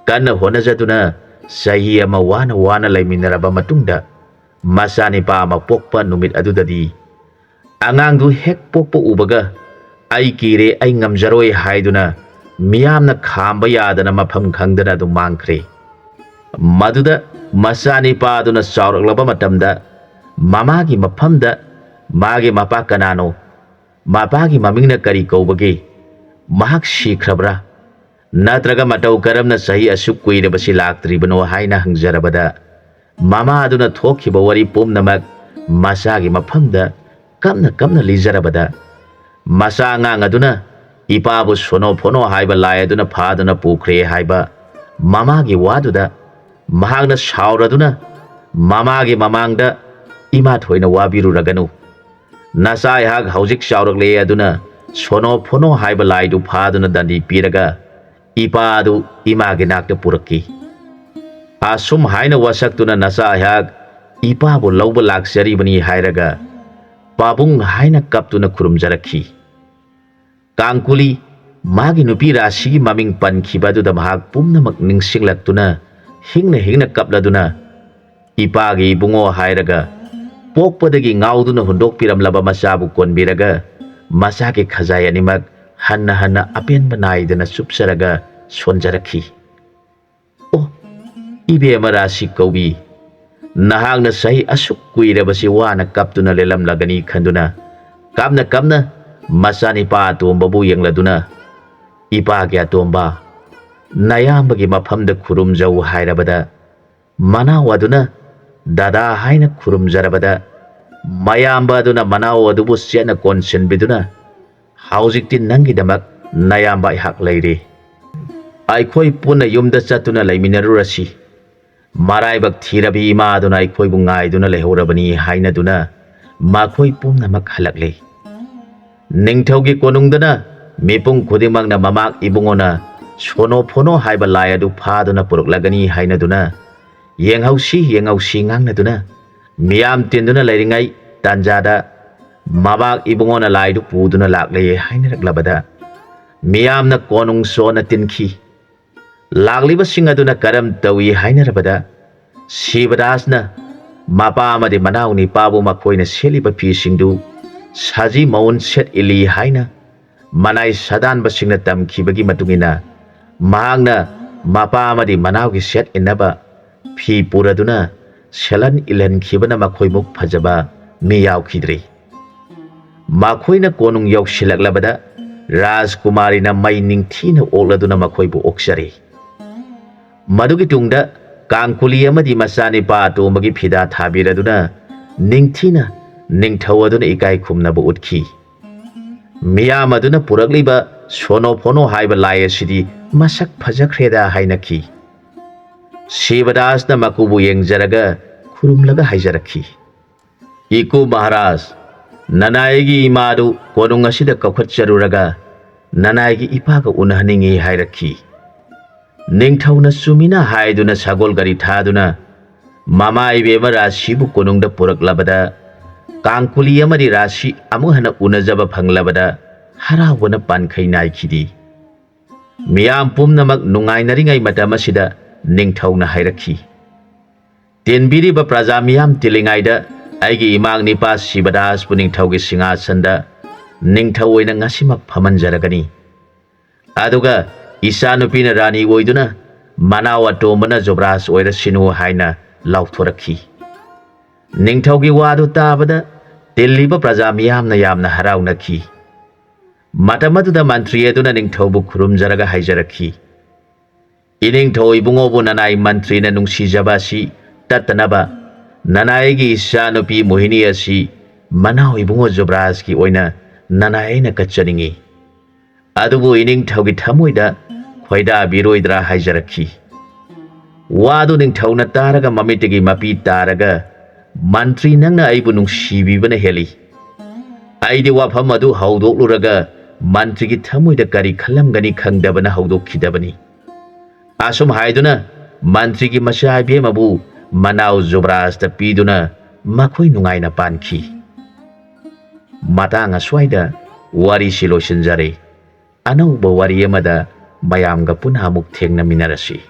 ꯀꯟꯅ ꯍꯣꯠꯅꯖꯗꯨꯅ ꯆꯍꯤ ꯑꯃ ꯋꯥꯅ ꯋꯥꯅ ꯂꯩꯃꯤꯟꯅꯔꯕ ꯃꯇꯨꯡꯗ, ꯃꯆꯥꯅꯤꯄꯥ ꯑꯃ ꯄꯣꯛꯄ ꯅꯨꯃꯤꯠ ꯑꯗꯨꯗꯗꯤ ꯑꯉꯥꯡꯗꯨ ꯍꯦꯛ ꯄꯣꯛꯄ ꯎꯕꯒ "ꯑꯩ ꯀꯤꯔꯦ, ꯑꯩ ꯉꯝꯖꯔꯣꯏ" ꯍꯥꯏꯗꯨꯅ ꯃꯤꯌꯥꯝꯅ ꯈꯥꯝꯕ ꯌꯥꯗꯅ ꯃꯐꯝ ꯈꯪꯗꯅ ꯑꯗꯨꯝ ꯃꯥꯡꯈ꯭ꯔꯦ꯫ ꯃꯗꯨꯗ ꯃꯆꯥꯅꯤꯄꯥꯗꯨꯅ ꯆꯥꯎꯔꯛꯂꯕ ꯃꯇꯝꯗ ꯃꯃꯥꯒꯤ ꯃꯐꯝꯗ "ꯃꯥꯒꯤ ꯃꯄꯥ ꯀꯅꯥꯅꯣ? ꯃꯄꯥꯒꯤ ꯃꯃꯤꯡꯅ ꯀꯔꯤ ꯀꯧꯕꯒꯦ? ꯃꯍꯥꯛ ꯁꯤꯈ꯭ꯔꯕ꯭ꯔꯥ? ꯅꯠꯇ꯭ꯔꯒ ꯃꯇꯧ ꯀꯔꯝꯅ ꯆꯍꯤ ꯑꯁꯨꯛ ꯀꯨꯏꯔꯕꯁꯤ ꯂꯥꯛꯇ꯭ꯔꯤꯕꯅꯣ?" ꯍꯥꯏꯅ ꯍꯪꯖꯔꯕꯗ, ꯃꯃꯥ ꯑꯗꯨꯅ ꯊꯣꯛꯈꯤꯕ ꯋꯥꯔꯤ ꯄꯨꯝꯅꯃꯛ ꯃꯆꯥꯒꯤ ꯃꯐꯝꯗ ꯀꯞꯅ ꯀꯞꯅ ꯂꯤꯖꯔꯕꯗ, ꯃꯆꯥ ꯑꯉꯥꯡ ꯑꯗꯨꯅ ꯏꯄꯥꯕꯨ ꯁꯣꯅꯣ ꯐꯣꯅꯣ ꯍꯥꯏꯕ ꯂꯥꯏ ꯑꯗꯨꯅ ꯐꯥꯗꯨꯅ ꯄꯨꯈ꯭ꯔꯦ ꯍꯥꯏꯕ ꯃꯃꯥꯒꯤ ꯋꯥꯗꯨꯗ ꯃꯍꯥꯛꯅ ꯁꯥꯎꯔꯗꯨꯅ ꯃꯃꯥꯒꯤ ꯃꯃꯥꯡꯗ "ꯏꯃꯥ ꯊꯣꯏꯅ ꯋꯥꯕꯤꯔꯨꯔꯒꯅꯨ꯫ ꯅꯆꯥ ꯑꯩꯍꯥꯛ ꯍꯧꯖꯤꯛ ꯆꯥꯎꯔꯛꯂꯦ ꯑꯗꯨꯅ ꯁꯣꯅꯣ ꯐꯣꯅꯣ ꯍꯥꯏꯕ ꯂꯥꯏꯗꯨ ꯐꯥꯗꯨꯅ ꯗꯟꯗꯤ ꯄꯤꯔꯒ ꯏꯄꯥ ꯑꯗꯨ ꯏꯃꯥꯒꯤ ꯅꯥꯛꯇ ꯄꯨꯔꯛꯈꯤ꯫ ꯑꯁꯨꯝ ꯍꯥꯏꯅ ꯋꯥꯁꯛꯇꯨꯅ ꯅꯆꯥ ꯑꯩꯍꯥꯛ ꯏꯄꯥꯕꯨ ꯂꯧꯕ ꯂꯥꯛꯆꯔꯤꯕꯅꯤ ꯍꯥꯏꯔꯒ ꯄꯥꯕꯨꯡ ꯍꯥꯏꯅ ꯀꯞꯇꯨꯅ ꯈꯨꯔꯨꯝꯖꯔꯛꯈꯤ꯫ ꯀꯥꯡꯀꯨꯂꯤ ꯃꯥꯒꯤ ꯅꯨꯄꯤ ꯔꯥꯁꯤꯒꯤ ꯃꯃꯤꯡ ꯄꯟꯈꯤꯕ ꯑꯗꯨꯗ ꯃꯍꯥꯛ ꯄꯨꯝꯅꯃꯛ ꯅꯤꯡꯁꯤꯡꯂꯛꯇꯨꯅ ꯍꯤꯡꯅ ꯍꯤꯡꯅ ꯀꯞꯂꯗꯨꯅ ꯏꯄꯥꯒꯤ ꯏꯕꯨꯡꯉꯣ ꯍꯥꯏꯔꯒ ꯄꯣꯛꯄꯗꯒꯤ ꯉꯥꯎꯗꯨꯅ ꯍꯨꯟꯗꯣꯛꯄꯤꯔꯝꯂꯕ ꯃꯆꯥꯕꯨ ꯀꯣꯟꯕꯤꯔꯒ ꯃꯆꯥꯒꯤ ꯈꯖꯥꯏ ꯑꯅꯤꯃꯛ ꯍꯟꯅ ꯍꯟꯅ ꯑꯄꯦꯟꯕ ꯅꯥꯏꯗꯅ ꯆꯨꯞꯆꯔꯒ ꯁꯣꯟꯖꯔꯛꯈꯤ꯫ "ꯑꯣ, ꯏꯕꯦꯝꯃ ꯔꯥꯁꯤ ꯀꯧꯕꯤ, ꯅꯍꯥꯛꯅ ꯆꯍꯤ ꯑꯁꯨꯛ ꯀꯨꯏꯔꯕꯁꯤ ꯋꯥꯅ ꯀꯞꯇꯨꯅ ꯂꯦꯜꯂꯝꯂꯒꯅꯤ ꯈꯟꯗꯨꯅ ꯀꯞꯅ ꯀꯞꯅ ꯃꯆꯥꯅꯤꯄꯥ ꯑꯇꯣꯝꯕꯕꯨ ꯌꯦꯡꯂꯗꯨꯅ ꯏꯄꯥꯒꯤ ꯑꯇꯣꯝꯕ, ꯅꯌꯥꯝꯕꯒꯤ ꯃꯐꯝꯗ ꯈꯨꯔꯨꯝꯖꯧ" ꯍꯥꯏꯔꯕꯗ ꯃꯅꯥꯎ ꯑꯗꯨꯅ ꯗꯗꯥ ꯍꯥꯏꯅ ꯈꯨꯔꯨꯝꯖꯔꯕꯗ ꯃꯌꯥꯝꯕ ꯑꯗꯨꯅ ꯃꯅꯥꯎ ꯑꯗꯨꯕꯨ ꯆꯦꯠꯅ ꯀꯣꯟꯁꯤꯟꯕꯤꯗꯨꯅ "ꯍꯧꯖꯤꯛꯇꯤ ꯅꯪꯒꯤꯗꯃꯛ ꯅꯌꯥꯝꯕ ꯑꯩꯍꯥꯛ ꯂꯩꯔꯦ꯫ ꯑꯩꯈꯣꯏ ꯄꯨꯟꯅ ꯌꯨꯝꯗ ꯆꯠꯇꯨꯅ ꯂꯩꯃꯤꯟꯅꯔꯨꯔꯁꯤ꯫ ꯃꯔꯥꯏꯕꯛ ꯊꯤꯔꯕꯤ ꯏꯃꯥ ꯑꯗꯨꯅ ꯑꯩꯈꯣꯏꯕꯨ ꯉꯥꯏꯗꯨꯅ ꯂꯩꯍꯧꯔꯕꯅꯤ" ꯍꯥꯏꯅꯗꯨꯅ ꯃꯈꯣꯏ ꯄꯨꯝꯅꯃꯛ ꯍꯜꯂꯛꯂꯦ꯫ ꯅꯤꯡꯊꯧꯒꯤ ꯀꯣꯅꯨꯡꯗꯅ ꯃꯤꯄꯨꯝ ꯈꯨꯗꯤꯡꯃꯛꯅ ꯃꯃꯥꯛ ꯏꯕꯨꯡꯉꯣꯅ ꯁꯣꯅꯣ ꯐꯣꯅꯣ ꯍꯥꯏꯕ ꯂꯥꯏ ꯑꯗꯨ ꯐꯥꯗꯨꯅ ꯄꯨꯔꯛꯂꯒꯅꯤ ꯍꯥꯏꯅꯗꯨꯅ "ꯌꯦꯡꯍꯧꯁꯤ, ꯌꯦꯡꯍꯧꯁꯤ" ꯉꯥꯡꯅꯗꯨꯅ ꯃꯤꯌꯥꯝ ꯇꯤꯟꯗꯨꯅ ꯂꯩꯔꯤꯉꯩ ꯇꯥꯟꯖꯥꯗ ꯃꯃꯥꯛ ꯏꯕꯨꯡꯉꯣꯅ ꯂꯥꯏꯗꯨ ꯄꯨꯗꯨꯅ ꯂꯥꯛꯂꯦ ꯍꯥꯏꯅꯔꯛꯂꯕꯗ ꯃꯤꯌꯥꯝꯅ ꯀꯣꯅꯨꯡ ꯆꯣꯟꯅ ꯇꯤꯟꯈꯤ꯫ ꯂꯥꯛꯂꯤꯕꯁꯤꯡ ꯑꯗꯨꯅ ꯀꯔꯝ ꯇꯧꯏ ꯍꯥꯏꯅꯔꯕꯗ ꯁꯤꯕꯗꯥꯁꯅ ꯃꯄꯥ ꯑꯃꯗꯤ ꯃꯅꯥꯎ ꯅꯤꯄꯥꯕꯨ ꯃꯈꯣꯏꯅ ꯁꯦꯠꯂꯤꯕ ꯐꯤꯁꯤꯡꯗꯨ ꯁꯥꯖꯤ ꯃꯑꯣꯟ ꯁꯦꯠ ꯏꯜꯂꯤ ꯍꯥꯏꯅ ꯃꯅꯥꯏ ꯁꯥꯗꯥꯟꯕꯁꯤꯡꯅ ꯇꯝꯈꯤꯕꯒꯤ ꯃꯇꯨꯡ ꯏꯟꯅ ꯃꯍꯥꯛꯅ ꯃꯄꯥ ꯑꯃꯗꯤ ꯃꯅꯥꯎꯒꯤ ꯁꯦꯠ ꯏꯟꯅꯕ ꯐꯤ ꯄꯨꯔꯗꯨꯅ ꯁꯦꯠꯍꯟ ꯏꯜꯍꯟꯈꯤꯕꯅ ꯃꯈꯣꯏꯃꯨꯛ ꯐꯖꯕ ꯃꯤ ꯌꯥꯎꯈꯤꯗ꯭ꯔꯤ꯫ ꯃꯈꯣꯏꯅ ꯀꯣꯅꯨꯡ ꯌꯧꯁꯤꯜꯂꯛꯂꯕꯗ ꯔꯥꯖꯀꯨꯃꯥꯔꯤꯅ ꯃꯩ ꯅꯤꯡꯊꯤꯅ ꯑꯣꯛꯂꯗꯨꯅ ꯃꯈꯣꯏꯕꯨ ꯑꯣꯛꯆꯔꯤ꯫ ꯃꯗꯨꯒꯤ ꯇꯨꯡꯗ ꯀꯥꯡꯀꯨꯂꯤ ꯑꯃꯗꯤ ꯃꯆꯥꯅꯤꯄꯥ ꯑꯇꯣꯝꯕꯒꯤ ꯐꯤꯗꯥ ꯊꯥꯕꯤꯔꯗꯨꯅ ꯅꯤꯡꯊꯤꯅ ꯅꯤꯡꯊꯧ ꯑꯗꯨꯅ ꯏꯀꯥꯏ ꯈꯨꯝꯅꯕ ꯎꯠꯈꯤ꯫ ꯃꯤꯌꯥꯝ ꯑꯗꯨꯅ ꯄꯨꯔꯛꯂꯤꯕ ꯁꯣꯅꯣ ꯐꯣꯅꯣ ꯍꯥꯏꯕ ꯂꯥꯏ ꯑꯁꯤꯗꯤ ꯃꯁꯛ ꯐꯖꯈ꯭ꯔꯦꯗ ꯍꯥꯏꯅꯈꯤ꯫ ꯁꯤꯕꯗꯥꯁꯅ ꯃꯀꯨꯕꯨ ꯌꯦꯡꯖꯔꯒ ꯈꯨꯔꯨꯝꯂꯒ ꯍꯥꯏꯖꯔꯛꯈꯤ, "ꯏꯀꯨ ꯃꯍꯥꯔꯥꯖ, ꯅꯅꯥꯏꯒꯤ ꯏꯃꯥꯗꯨ ꯀꯣꯅꯨꯡ ꯑꯁꯤꯗ ꯀꯧꯈꯠꯆꯔꯨꯔꯒ ꯅꯅꯥꯏꯒꯤ ꯏꯄꯥꯒ ꯎꯅꯍꯟꯅꯤꯡꯏ" ꯍꯥꯏꯔꯛꯈꯤ꯫ ꯅꯤꯡꯊꯧꯅ ꯆꯨꯝꯃꯤꯅ ꯍꯥꯏꯗꯨꯅ ꯁꯒꯣꯜ ꯒꯥꯔꯤ ꯊꯥꯗꯨꯅ ꯃꯃꯥ ꯏꯕꯦꯝꯃ ꯔꯥꯁꯤꯕꯨ ꯀꯣꯅꯨꯡꯗ ꯄꯨꯔꯛꯂꯕꯗ, ꯀꯥꯡꯀꯨꯂꯤ ꯑꯃꯗꯤ ꯔꯥꯁꯤ ꯑꯃꯨꯛ ꯍꯟꯅ ꯎꯅꯖꯕ ꯐꯪꯂꯕꯗ ꯍꯔꯥꯎꯕꯅ ꯄꯥꯟꯈꯩ ꯅꯥꯏꯈꯤꯗꯦ꯫ ꯃꯤꯌꯥꯝ ꯄꯨꯝꯅꯃꯛ ꯅꯨꯡꯉꯥꯏꯅꯔꯤꯉꯩ ꯃꯇꯝ ꯑꯁꯤꯗ ꯅꯤꯡꯊꯧꯅ ꯍꯥꯏꯔꯛꯈꯤ, "ꯇꯤꯟꯕꯤꯔꯤꯕ ꯄ꯭ꯔꯖꯥ ꯃꯤꯌꯥꯝ ꯇꯤꯜꯂꯤꯉꯩꯗ ꯑꯩꯒꯤ ꯏꯃꯥꯡ ꯅꯤꯄꯥ ꯁꯤꯕꯗꯥꯁꯄꯨ ꯅꯤꯡꯊꯧꯒꯤ ꯁꯤꯡꯍꯥꯁꯟꯗ ꯅꯤꯡꯊꯧ ꯑꯣꯏꯅ ꯉꯁꯤꯃꯛ ꯐꯝꯍꯟꯖꯔꯒꯅꯤ꯫ ꯑꯗꯨꯒ ꯏꯆꯥꯅꯨꯄꯤꯅ ꯔꯥꯅꯤ ꯑꯣꯏꯗꯨꯅ ꯃꯅꯥꯎ ꯑꯇꯣꯝꯕꯅ ꯖꯨꯕꯔꯥꯖ ꯑꯣꯏꯔꯁꯤꯅꯨ" ꯍꯥꯏꯅ ꯂꯥꯎꯊꯣꯔꯛꯈꯤ꯫ ꯅꯤꯡꯊꯧꯒꯤ ꯋꯥꯗꯨ ꯇꯥꯕꯗ ꯇꯤꯜꯂꯤꯕ ꯄ꯭ꯔꯖꯥ ꯃꯤꯌꯥꯝꯅ ꯌꯥꯝꯅ ꯍꯔꯥꯎꯅꯈꯤ꯫ ꯃꯇꯝ ꯑꯗꯨꯗ ꯃꯟꯇ꯭ꯔꯤ ꯑꯗꯨꯅ ꯅꯤꯡꯊꯧꯕꯨ ꯈꯨꯔꯨꯝꯖꯔꯒ ꯍꯥꯏꯖꯔꯛꯈꯤ, "ꯏꯅꯤꯡꯊꯧ ꯏꯕꯨꯡꯉꯣꯕꯨ ꯅꯅꯥꯏ ꯃꯟꯇ꯭ꯔꯤꯅ ꯅꯨꯡꯁꯤꯖꯕ ꯑꯁꯤ ꯇꯠꯇꯅꯕ ꯅꯅꯥꯏꯒꯤ ꯏꯆꯥꯅꯨꯄꯤ ꯃꯣꯍꯤꯅꯤ ꯑꯁꯤ ꯃꯅꯥꯎ ꯏꯕꯨꯡꯉꯣ ꯖꯨꯕꯔꯥꯖꯀꯤ ꯑꯣꯏꯅ ꯅꯅꯥꯏ ꯑꯩꯅ ꯀꯠꯆꯅꯤꯡꯏ꯫ ꯑꯗꯨꯕꯨ ꯏꯅꯤꯡꯊꯧꯒꯤ ꯊꯃꯣꯏꯗ ꯈꯣꯏꯗꯥꯕꯤꯔꯣꯏꯗ꯭ꯔꯥ?" ꯍꯥꯏꯖꯔꯛꯈꯤ꯫ ꯋꯥꯗꯨ ꯅꯤꯡꯊꯧꯅ ꯇꯥꯔꯒ ꯃꯃꯤꯠꯇꯒꯤ ꯃꯄꯤ ꯇꯥꯔꯒ, "ꯃꯟꯇ꯭ꯔꯤ, ꯅꯪꯅ ꯑꯩꯕꯨ ꯅꯨꯡꯁꯤꯕꯤꯕꯅ ꯍꯦꯜꯂꯤ꯫ ꯑꯩꯗꯤ ꯋꯥꯐꯝ ꯑꯗꯨ ꯍꯧꯗꯣꯛꯂꯨꯔꯒ ꯃꯟꯇ꯭ꯔꯤꯒꯤ ꯊꯃꯣꯏꯗ ꯀꯔꯤ ꯈꯜꯂꯝꯒꯅꯤ ꯈꯪꯗꯕꯅ ꯍꯧꯗꯣꯛꯈꯤꯗꯕꯅꯤ"꯫ ꯑꯁꯨꯝ ꯍꯥꯏꯗꯨꯅ ꯃꯟꯇ꯭ꯔꯤꯒꯤ ꯃꯆꯥ ꯏꯕꯦꯝꯃꯕꯨ ꯃꯅꯥꯎ ꯖꯨꯕꯔꯥꯖꯇ ꯄꯤꯗꯨꯅ ꯃꯈꯣꯏ ꯅꯨꯡꯉꯥꯏꯅ ꯄꯥꯟꯈꯤ꯫ ꯃꯇꯥꯡ ꯑꯁ꯭ꯋꯥꯏꯗ ꯋꯥꯔꯤꯁꯤ ꯂꯣꯏꯁꯤꯟꯖꯔꯦ꯫ ꯑꯅꯧꯕ ꯋꯥꯔꯤ ꯑꯃꯗ ꯃꯌꯥꯝꯒ ꯄꯨꯟꯅ ꯑꯃꯨꯛ ꯊꯦꯡꯅꯃꯤꯟꯅꯔꯁꯤ꯫